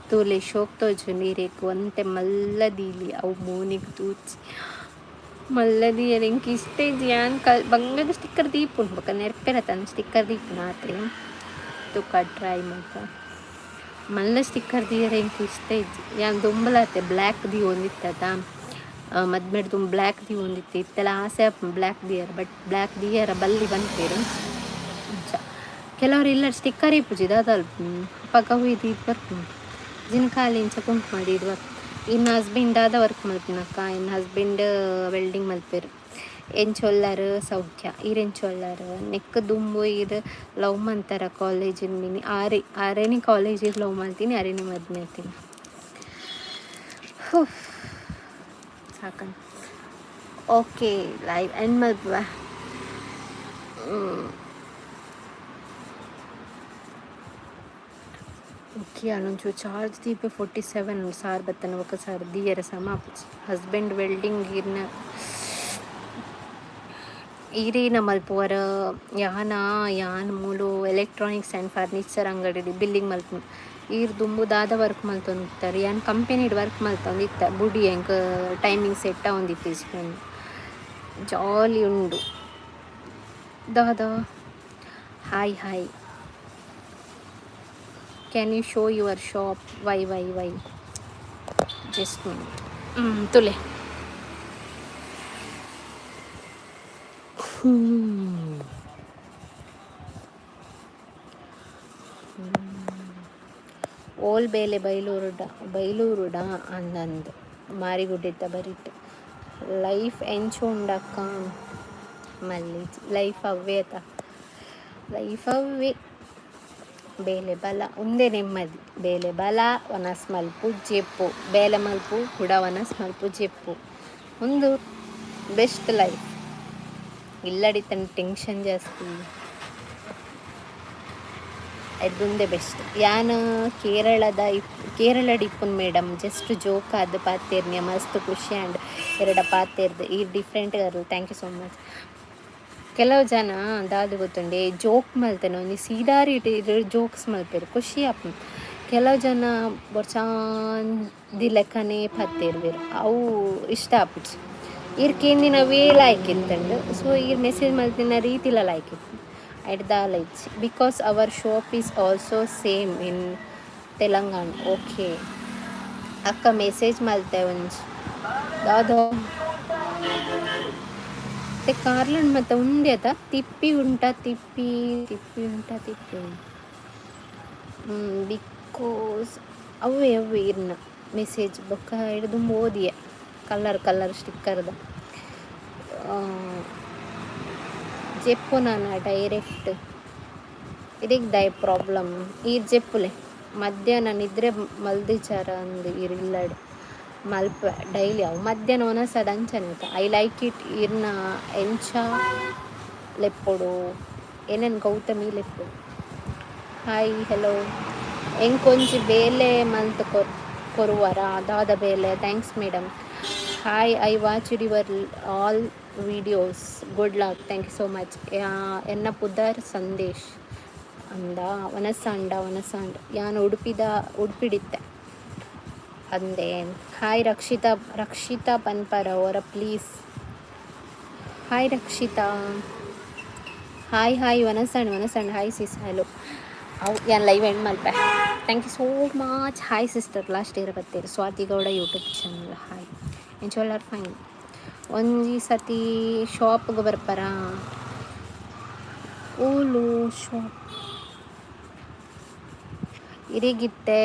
Speaker 1: ತೂಲೆ ಶೋಕ್ ತೋಜುಂಡು ಇರೆಗ್ ಒಂತೆ ಮಲ್ಲ ದೀಲಿ ಅವು ಮೋನೆಗ್ ತೂಚಿ ಮಲ್ಲ ದೀಯೆರೆ ಎಂಕ್ ಇಷ್ಟ ಇಜ್ಜಿ. ಯಾನ್ ಬಂಗದ ಸ್ಟಿಕ್ಕರ್ ದೀಪುಂಡು ಬೊಕ ನೆರ್ಪೆರ ತನ್ನ ಸ್ಟಿಕ್ಕರ್ ದೀಪುನ ಆತೆ ತುಕ ಟ್ರೈ ಮಲ್ಪ. ಮಲ್ಲ ಸ್ಟಿಕ್ಕರ್ ದೀಯೆರೆ ಎಂಕ್ ಇಷ್ಟ ಇಜ್ಜಿ. ಯಾನ್ ದುಂಬುಲಾತೆ ಬ್ಲ್ಯಾಕ್ ದೀವೊಂದಿತ್ತತ ಮದ್ಮೆಡ್ ದುಂಬು ಬ್ಲ್ಯಾಕ್ ದೀವೊಂದಿತ್ತೆ. ಇತ್ತೆಲ ಆಸೆ ಆಪುಂಡು ಬ್ಲ್ಯಾಕ್ ದೀಯೆರೆ, ಬಟ್ ಬ್ಲ್ಯಾಕ್ ದೀಯೆರೆ ಬಲ್ಲಿ ಪನ್ಪೆರ್. ಅಂಚ ಕೆಲವರು ಇಲ್ಲ ಸ್ಟಿಕ್ಕರ್ ಇಪ್ಪುಜಿ ದಾದ ಅಪಗ ಅವು ದೀದ್ ಬರ್ಪುಂಡು ಜಿನ ಖಾಲಿ ಇಂಚ ಕುಂಕುಮ ದೀದ್ ಬರ್ಪುಂಡು. ಇನ್ನ ಹಸ್ಬೆಂಡ್ ದಾದ ವರ್ಕ್ ಮಲ್ಪುನಕ್ಕ? ಇನ್ನ ಹಸ್ಬೆಂಡ್ ವೆಲ್ಡಿಂಗ್ ಮಲ್ಪೆರ್. ಎಂಚೊಲ್ಲಾರು ಸೌಖ್ಯ ಈರ್ ಎಂಚೊಲ್ಲಾರು? ನೆಕ್ ದುಂಬು ಈರ್ ಲವ್ ಮಂತರ ಕಾಲೇಜಿನ ಮಿನಿ ಆರೆ ಆರೇನಿ ಕಾಲೇಜಿಗೆ ಲವ್ ಮಲ್ತೀನಿ ಅರೇನಿ ಮದ್ಮೆ ಆತೀನಿ. ಸಾಕಂತ. Okay, live end ಮಲ್ಪುವ. Okay, ಅಲ್ಲೊಂಚೂರು charge ದೀಪೆ 47 sir ಬತ್ತನ ಬೊಕ ಸಾರ್ ದೀಯೆರೆ ಸಮ ಆಪುಜಿ. ಹಸ್ಬೆಂಡ್ ವೆಲ್ಡಿಂಗ್ ಇರ್ನ ಈರೇನ ಮಲ್ಪುವರ? ಯಾನ ಯಾನ್ ಮೂಲು electronics and furniture ಅಂಗಡಿ ಬಿಲ್ಲಿಂಗ್ ಮಲ್ಪುನು. ಈರ್ ದುಂಬು ದಾದ ವರ್ಕ್ ಮಲ್ತೊಂದಿತ್ತಾರೆ? ಯಾನ್ ಕಂಪೆನಿಡ್ ವರ್ಕ್ ಮಲ್ತೊಂದಿತ್ತೆ. ಬುಡಿ ಎಂಕ್ ಟೈಮಿಂಗ್ ಸೆಟ್ ಆವೊಂದಿತ್ತಿಜಿ. ಜಾಲಿ ಉಂಡು ದಾದ. Hi hi, can you show your shop? Why why why, just minute ತುಲೆ. ಓಲ್ ಬೇಲೆ ಬೈಲೂರುಡ ಬೈಲೂರುಡ ಅಂದಂದು ಮಾರಿಗುಡ್ಡೆತ್ತ ಬರಿಟ್. ಲೈಫ್ ಎಂಚ ಉಂಡಕ್ಕ? ಮಲ್ಲಿ ಲೈಫ್ ಅವ್ವೇ ಅತ, ಲೈಫ್ ಅವ್ವೇ. ಬೇಲೆ ಬಲ ಉಂದೆ ನೆಮ್ಮದಿ. ಬೇಲೆ ಬಲ ವನಸ್ ಮಲ್ಪು ಜೆಪ್ಪು, ಬೇಲೆ ಮಲ್ಪು ಕುಡ ವನಸ್ ಮಲ್ಪು ಜೆಪ್ಪು, ಒಂದು ಬೆಸ್ಟ್ ಲೈಫ್. ಇಲ್ಲಡಿ ತನ್ನ ಟೆನ್ಷನ್ ಜಾಸ್ತಿ ಅದೊಂದೇ ಬೆಸ್ಟ್. ಯಾನ್ ಕೇರಳದ ಇಪ್ ಕೇರಳಡ್ ಇಪ್ಪುನ್ madam. Just joke ಆದ್ ಪಾತೆರ್ನಿ. ಮಸ್ತ್ ಖುಷಿ ಆಂಡ್ ಎರಡ ಪಾತೆರ್ದ್. ಈ different girl. Thank you so much. ಕೆಲವು ಜನ ದಾದ ಗೊತ್ತುಂಡೆ ಜೋಕ್ ಮಲ್ತೆನ ಒಂಜಿ ಸೀದಾ ರೀತಿ ಜೋಕ್ಸ್ ಮಲ್ಪೆರ್ ಖುಷಿ ಆಪುಂಡು. ಕೆಲವು ಜನ ಬೊರ್ಚಾಂದಿ ಲೆಕ್ಕನೇ ಪತ್ತೇರ್ವೆರ್ ಅವು ಇಷ್ಟ ಆಪುಜಿ. ಈರ್ ಕೇಂದಿನವೇ ಲಾಯ್ಕ್ ಇತ್ತುಂಡು. ಸೊ ಈರ್ ಮೆಸೇಜ್ ಮಲ್ತಿನ ರೀತಿಲ ಲಾಯ್ಕ್ ಇತ್ತು. ಐಟ್ ದಾಲ ಇಜ್ಜಿ. Because our shop is also same in Telangana. Okay ಅಕ್ಕ ಮೆಸೇಜ್ ಮಲ್ತೆ ಒಂಜಿ ದಾದ ಮತ್ತೆ ಕಾರ್ಲಂಡ್ ಮತ್ತೆ ಉಂಡೆ ಅತ ತಿಪ್ಪಿ ಉಂಟ ತಿಪ್ಪಿ ತಿಪ್ಪಿ ಉಂಟ ತಿಪ್ಪಿ ಉಂಟ because ಅವೇ ಅವೇ ಇರ್ನ ಮೆಸೇಜ್ ಬೊಕ್ಕ ಹಿಡ್ದು ಓದಿಯೆ ಕಲರ್ ಕಲರ್ ಸ್ಟಿಕ್ಕರ್ದ ಜೆಪ್ಪು ನಾನ ಡೈರೆಕ್ಟ್ ಇದಕ್ಕೆ ದಾಯ ಪ್ರಾಬ್ಲಮ್? ಈರ್ ಜೆಪ್ಪುಲೆ. ಮಧ್ಯಾಹ್ನ ನಿದ್ರೆ ಮಲ್ದಿಚಾರ ಅಂದ್ ಈರ್ ಇಲ್ಲಡ್ ಮಲ್ಪ ಡೈಲಿ ಅವು ಮಧ್ಯಾಹ್ನ ಒನಸದ ಅಂಚನೆ. I like it. ಇರ್ನ ಎಂಚ ಲೆಪ್ಪೊಡು? ಎನನ್ ಗೌತಮಿ ಲೆಪ್ಪೊಡು. ಹಾಯ್ ಹೆಲೋ, ಎಂಕೊಂಜಿ ಬೇಲೆ ಮಲ್ತ್ ಕೊರುವರ? ದಾದ ಬೇಲೆ? Thanks madam. Hi, I watched your all videos, good luck. Thank you so much. ಎನ್ನ ಪುದರ್ ಸಂದೇಶ್ ಅಂದ. ವನಸಾಂಡ ವನಸಾಂಡ್. ಯಾನ್ ಉಡುಪಿದ ಉಡುಪಿಡಿತ್ತೆ ಅಂದೆ. ಹಾಯ್ ರಕ್ಷಿತಾ, ರಕ್ಷಿತಾ ಪನ್ಪರ ಅವರ please. Hi Rakshita, hi hi. ವನಸಣ್ಣ ವನಸಣ್ಣ. Hi sis, hello. ಅವು ಯಾನ್ ಲೈವ್ ಎಂಡ್ ಮಲ್ಪೆ. Thank you so much. Hi sister, last year ಬತ್ತೀರಿ. Swathi Gowda YouTube channel. Hi, ಎಂಚೋಲಾರ್? Fine. ಒಂಜಿ ಸತಿ ಶಾಪ್ಗೆ ಬರ್ಪರ? ಓಲು ಶಾಪ್? ಇರೆಗಿತ್ತೆ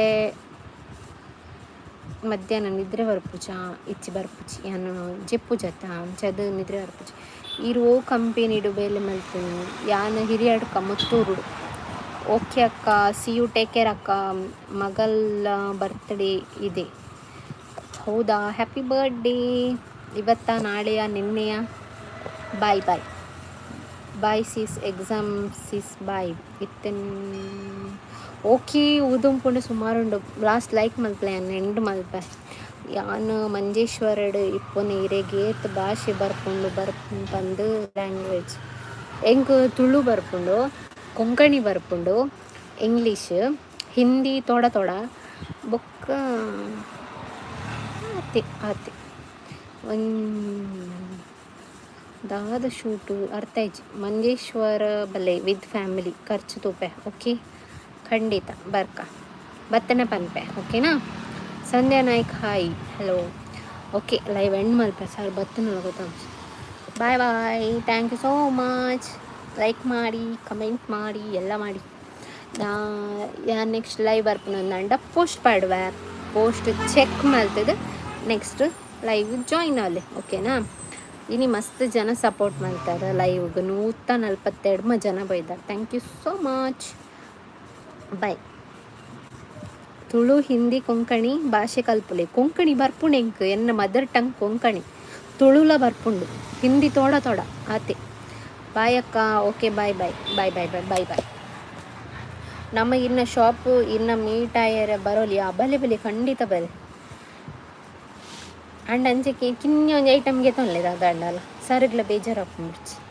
Speaker 1: ಮಧ್ಯಾಹ್ನ ನಿದ್ರೆ ಬರ್ಪುಜ? ಇಚ್ಚಿ ಬರ್ಪುಜಿ. ಯಾನ್ ಜೆಪ್ಪುಜತ್ತ ಅಂಚದ ನಿದ್ರೆ ಬರ್ಪುಜಿ. ಈರ್ ಓ ಕಂಪೆನಿಡು ಬೇಲೆ ಮಲ್ಪುನು? ಯಾನ್ ಹಿರಿಯಡ್ಕ, ಮುತ್ತೂರುಡು. ಓಕೆ ಅಕ್ಕ, ಸಿ you, take care ಅಕ್ಕ. ಮಗಳ ಬರ್ತ್ಡೇ ಇದೆ. ಹೌದಾ? Happy birthday. ಇವತ್ತ, ನಾಳೆಯ, ನಿನ್ನೆಯ? Bye bye bye sis, exam sis, bye. ಇತ್ತನ್ ಓಕೆ. ಊದುಂಪುಂಡು ಸುಮಾರುಂಡು. ಲಾಸ್ಟ್ ಲೈಕ್ ಮಲ್ಪಲೆ, ಯಾನ್ ಎಂಡ್ ಮಲ್ಪೆ. ಯಾನ್ ಮಂಜೇಶ್ವರಡ್ ಇಪ್ಪುನ. ಇರೆಗ್ ಏತ್ ಭಾಷೆ ಬರ್ಪುಂಡು ಬರ್ಪುಂಡು ಪಂದ್ ಲ್ಯಾಂಗ್ವೇಜ್? ಎಂಕ್ ತುಳು ಬರ್ಪುಂಡು, ಕೊಂಕಣಿ ಬರ್ಪುಂಡು, ಇಂಗ್ಲೀಷ್, ಹಿಂದಿ ತೋಡ ತೋಡ, ಬೊಕ್ಕ ಆತೆ ಆತೆ. ಒಂದು ದಾದ ಶೂಟು ಅರ್ಥ ಆಯ್ಜಿ. ಮಂಜೇಶ್ವರ ಬಲೆ ವಿತ್ ಫ್ಯಾಮಿಲಿ, ಖರ್ಚು ತೂಪೆ. ಓಕೆ, ಖಂಡಿತ ಬರ್ಕ. ಬತ್ತನೆ ಪನ್ಪೆ, ಓಕೆನಾ? Sandhya Naik, hi, hello. Okay, live end ಮಲ್ಪೆ. ಸರ್ ಬತ್ತನ ಗೊತ್ತಾಗ್ತದೆ. Bye bye, thank you so much. Like ಮಾಡಿ, ಕಮೆಂಟ್ ಮಾಡಿ, ಎಲ್ಲ ಮಾಡಿ. ನಾ ನೆಕ್ಸ್ಟ್ ಲೈವ್ ಬರ್ಪುನಂದ ಪೋಸ್ಟ್ ಪಾಡುವೆ. ಪೋಸ್ಟ್ ಚೆಕ್ ಮಲ್ತದ ನೆಕ್ಸ್ಟ್ ಲೈವ್ ಜಾಯ್ನ್ ಆಲೆ, ಓಕೆನಾ? ಇನಿ ಮಸ್ತ್ ಜನ ಸಪೋರ್ಟ್ ಮಾಡ್ತಾರೆ ಲೈವ್ಗೆ. 142 ಜನ ಬೈದಾರೆ. Thank you so much, bye. Tulu, Hindi, Konkani ಭಾಷೆ ಕಲ್ಪುಲೆ. ಕೊಂಕಣಿ ಬರ್ಪುಂಡು ಎಂಕ್, ಎನ್ನ ಮದರ್ ಟಂಗ್ ಕೊಂಕಣಿ. ತುಳುಲ ಬರ್ಪುಂಡು, ಹಿಂದಿ ತೋಡ ತೋಡ, ಆತೆ. ಬಾಯ್ ಅಕ್ಕ. Okay, bye bye bye bye bye bye bye. ನಮ್ಮ ಇನ್ನ ಶಾಪು ಇನ್ನ ಮೀಟ್ ಆಯರೆ ಬರೋಲಿ. ಬಲೆ ಬಲೆ, ಖಂಡಿತ ಬಲೆ. ಅಂಡ್ ಅಂಚೆಗೆ ಕಿನ್ನಿ ಒಂಜಿ ಐಟಮ್ಗೆ ತೊನ್ಲೆ ದಾದಾಂಡಲ ಸರಿಗ್ಲ ಬೇಜಾರಾಪುಂಡು.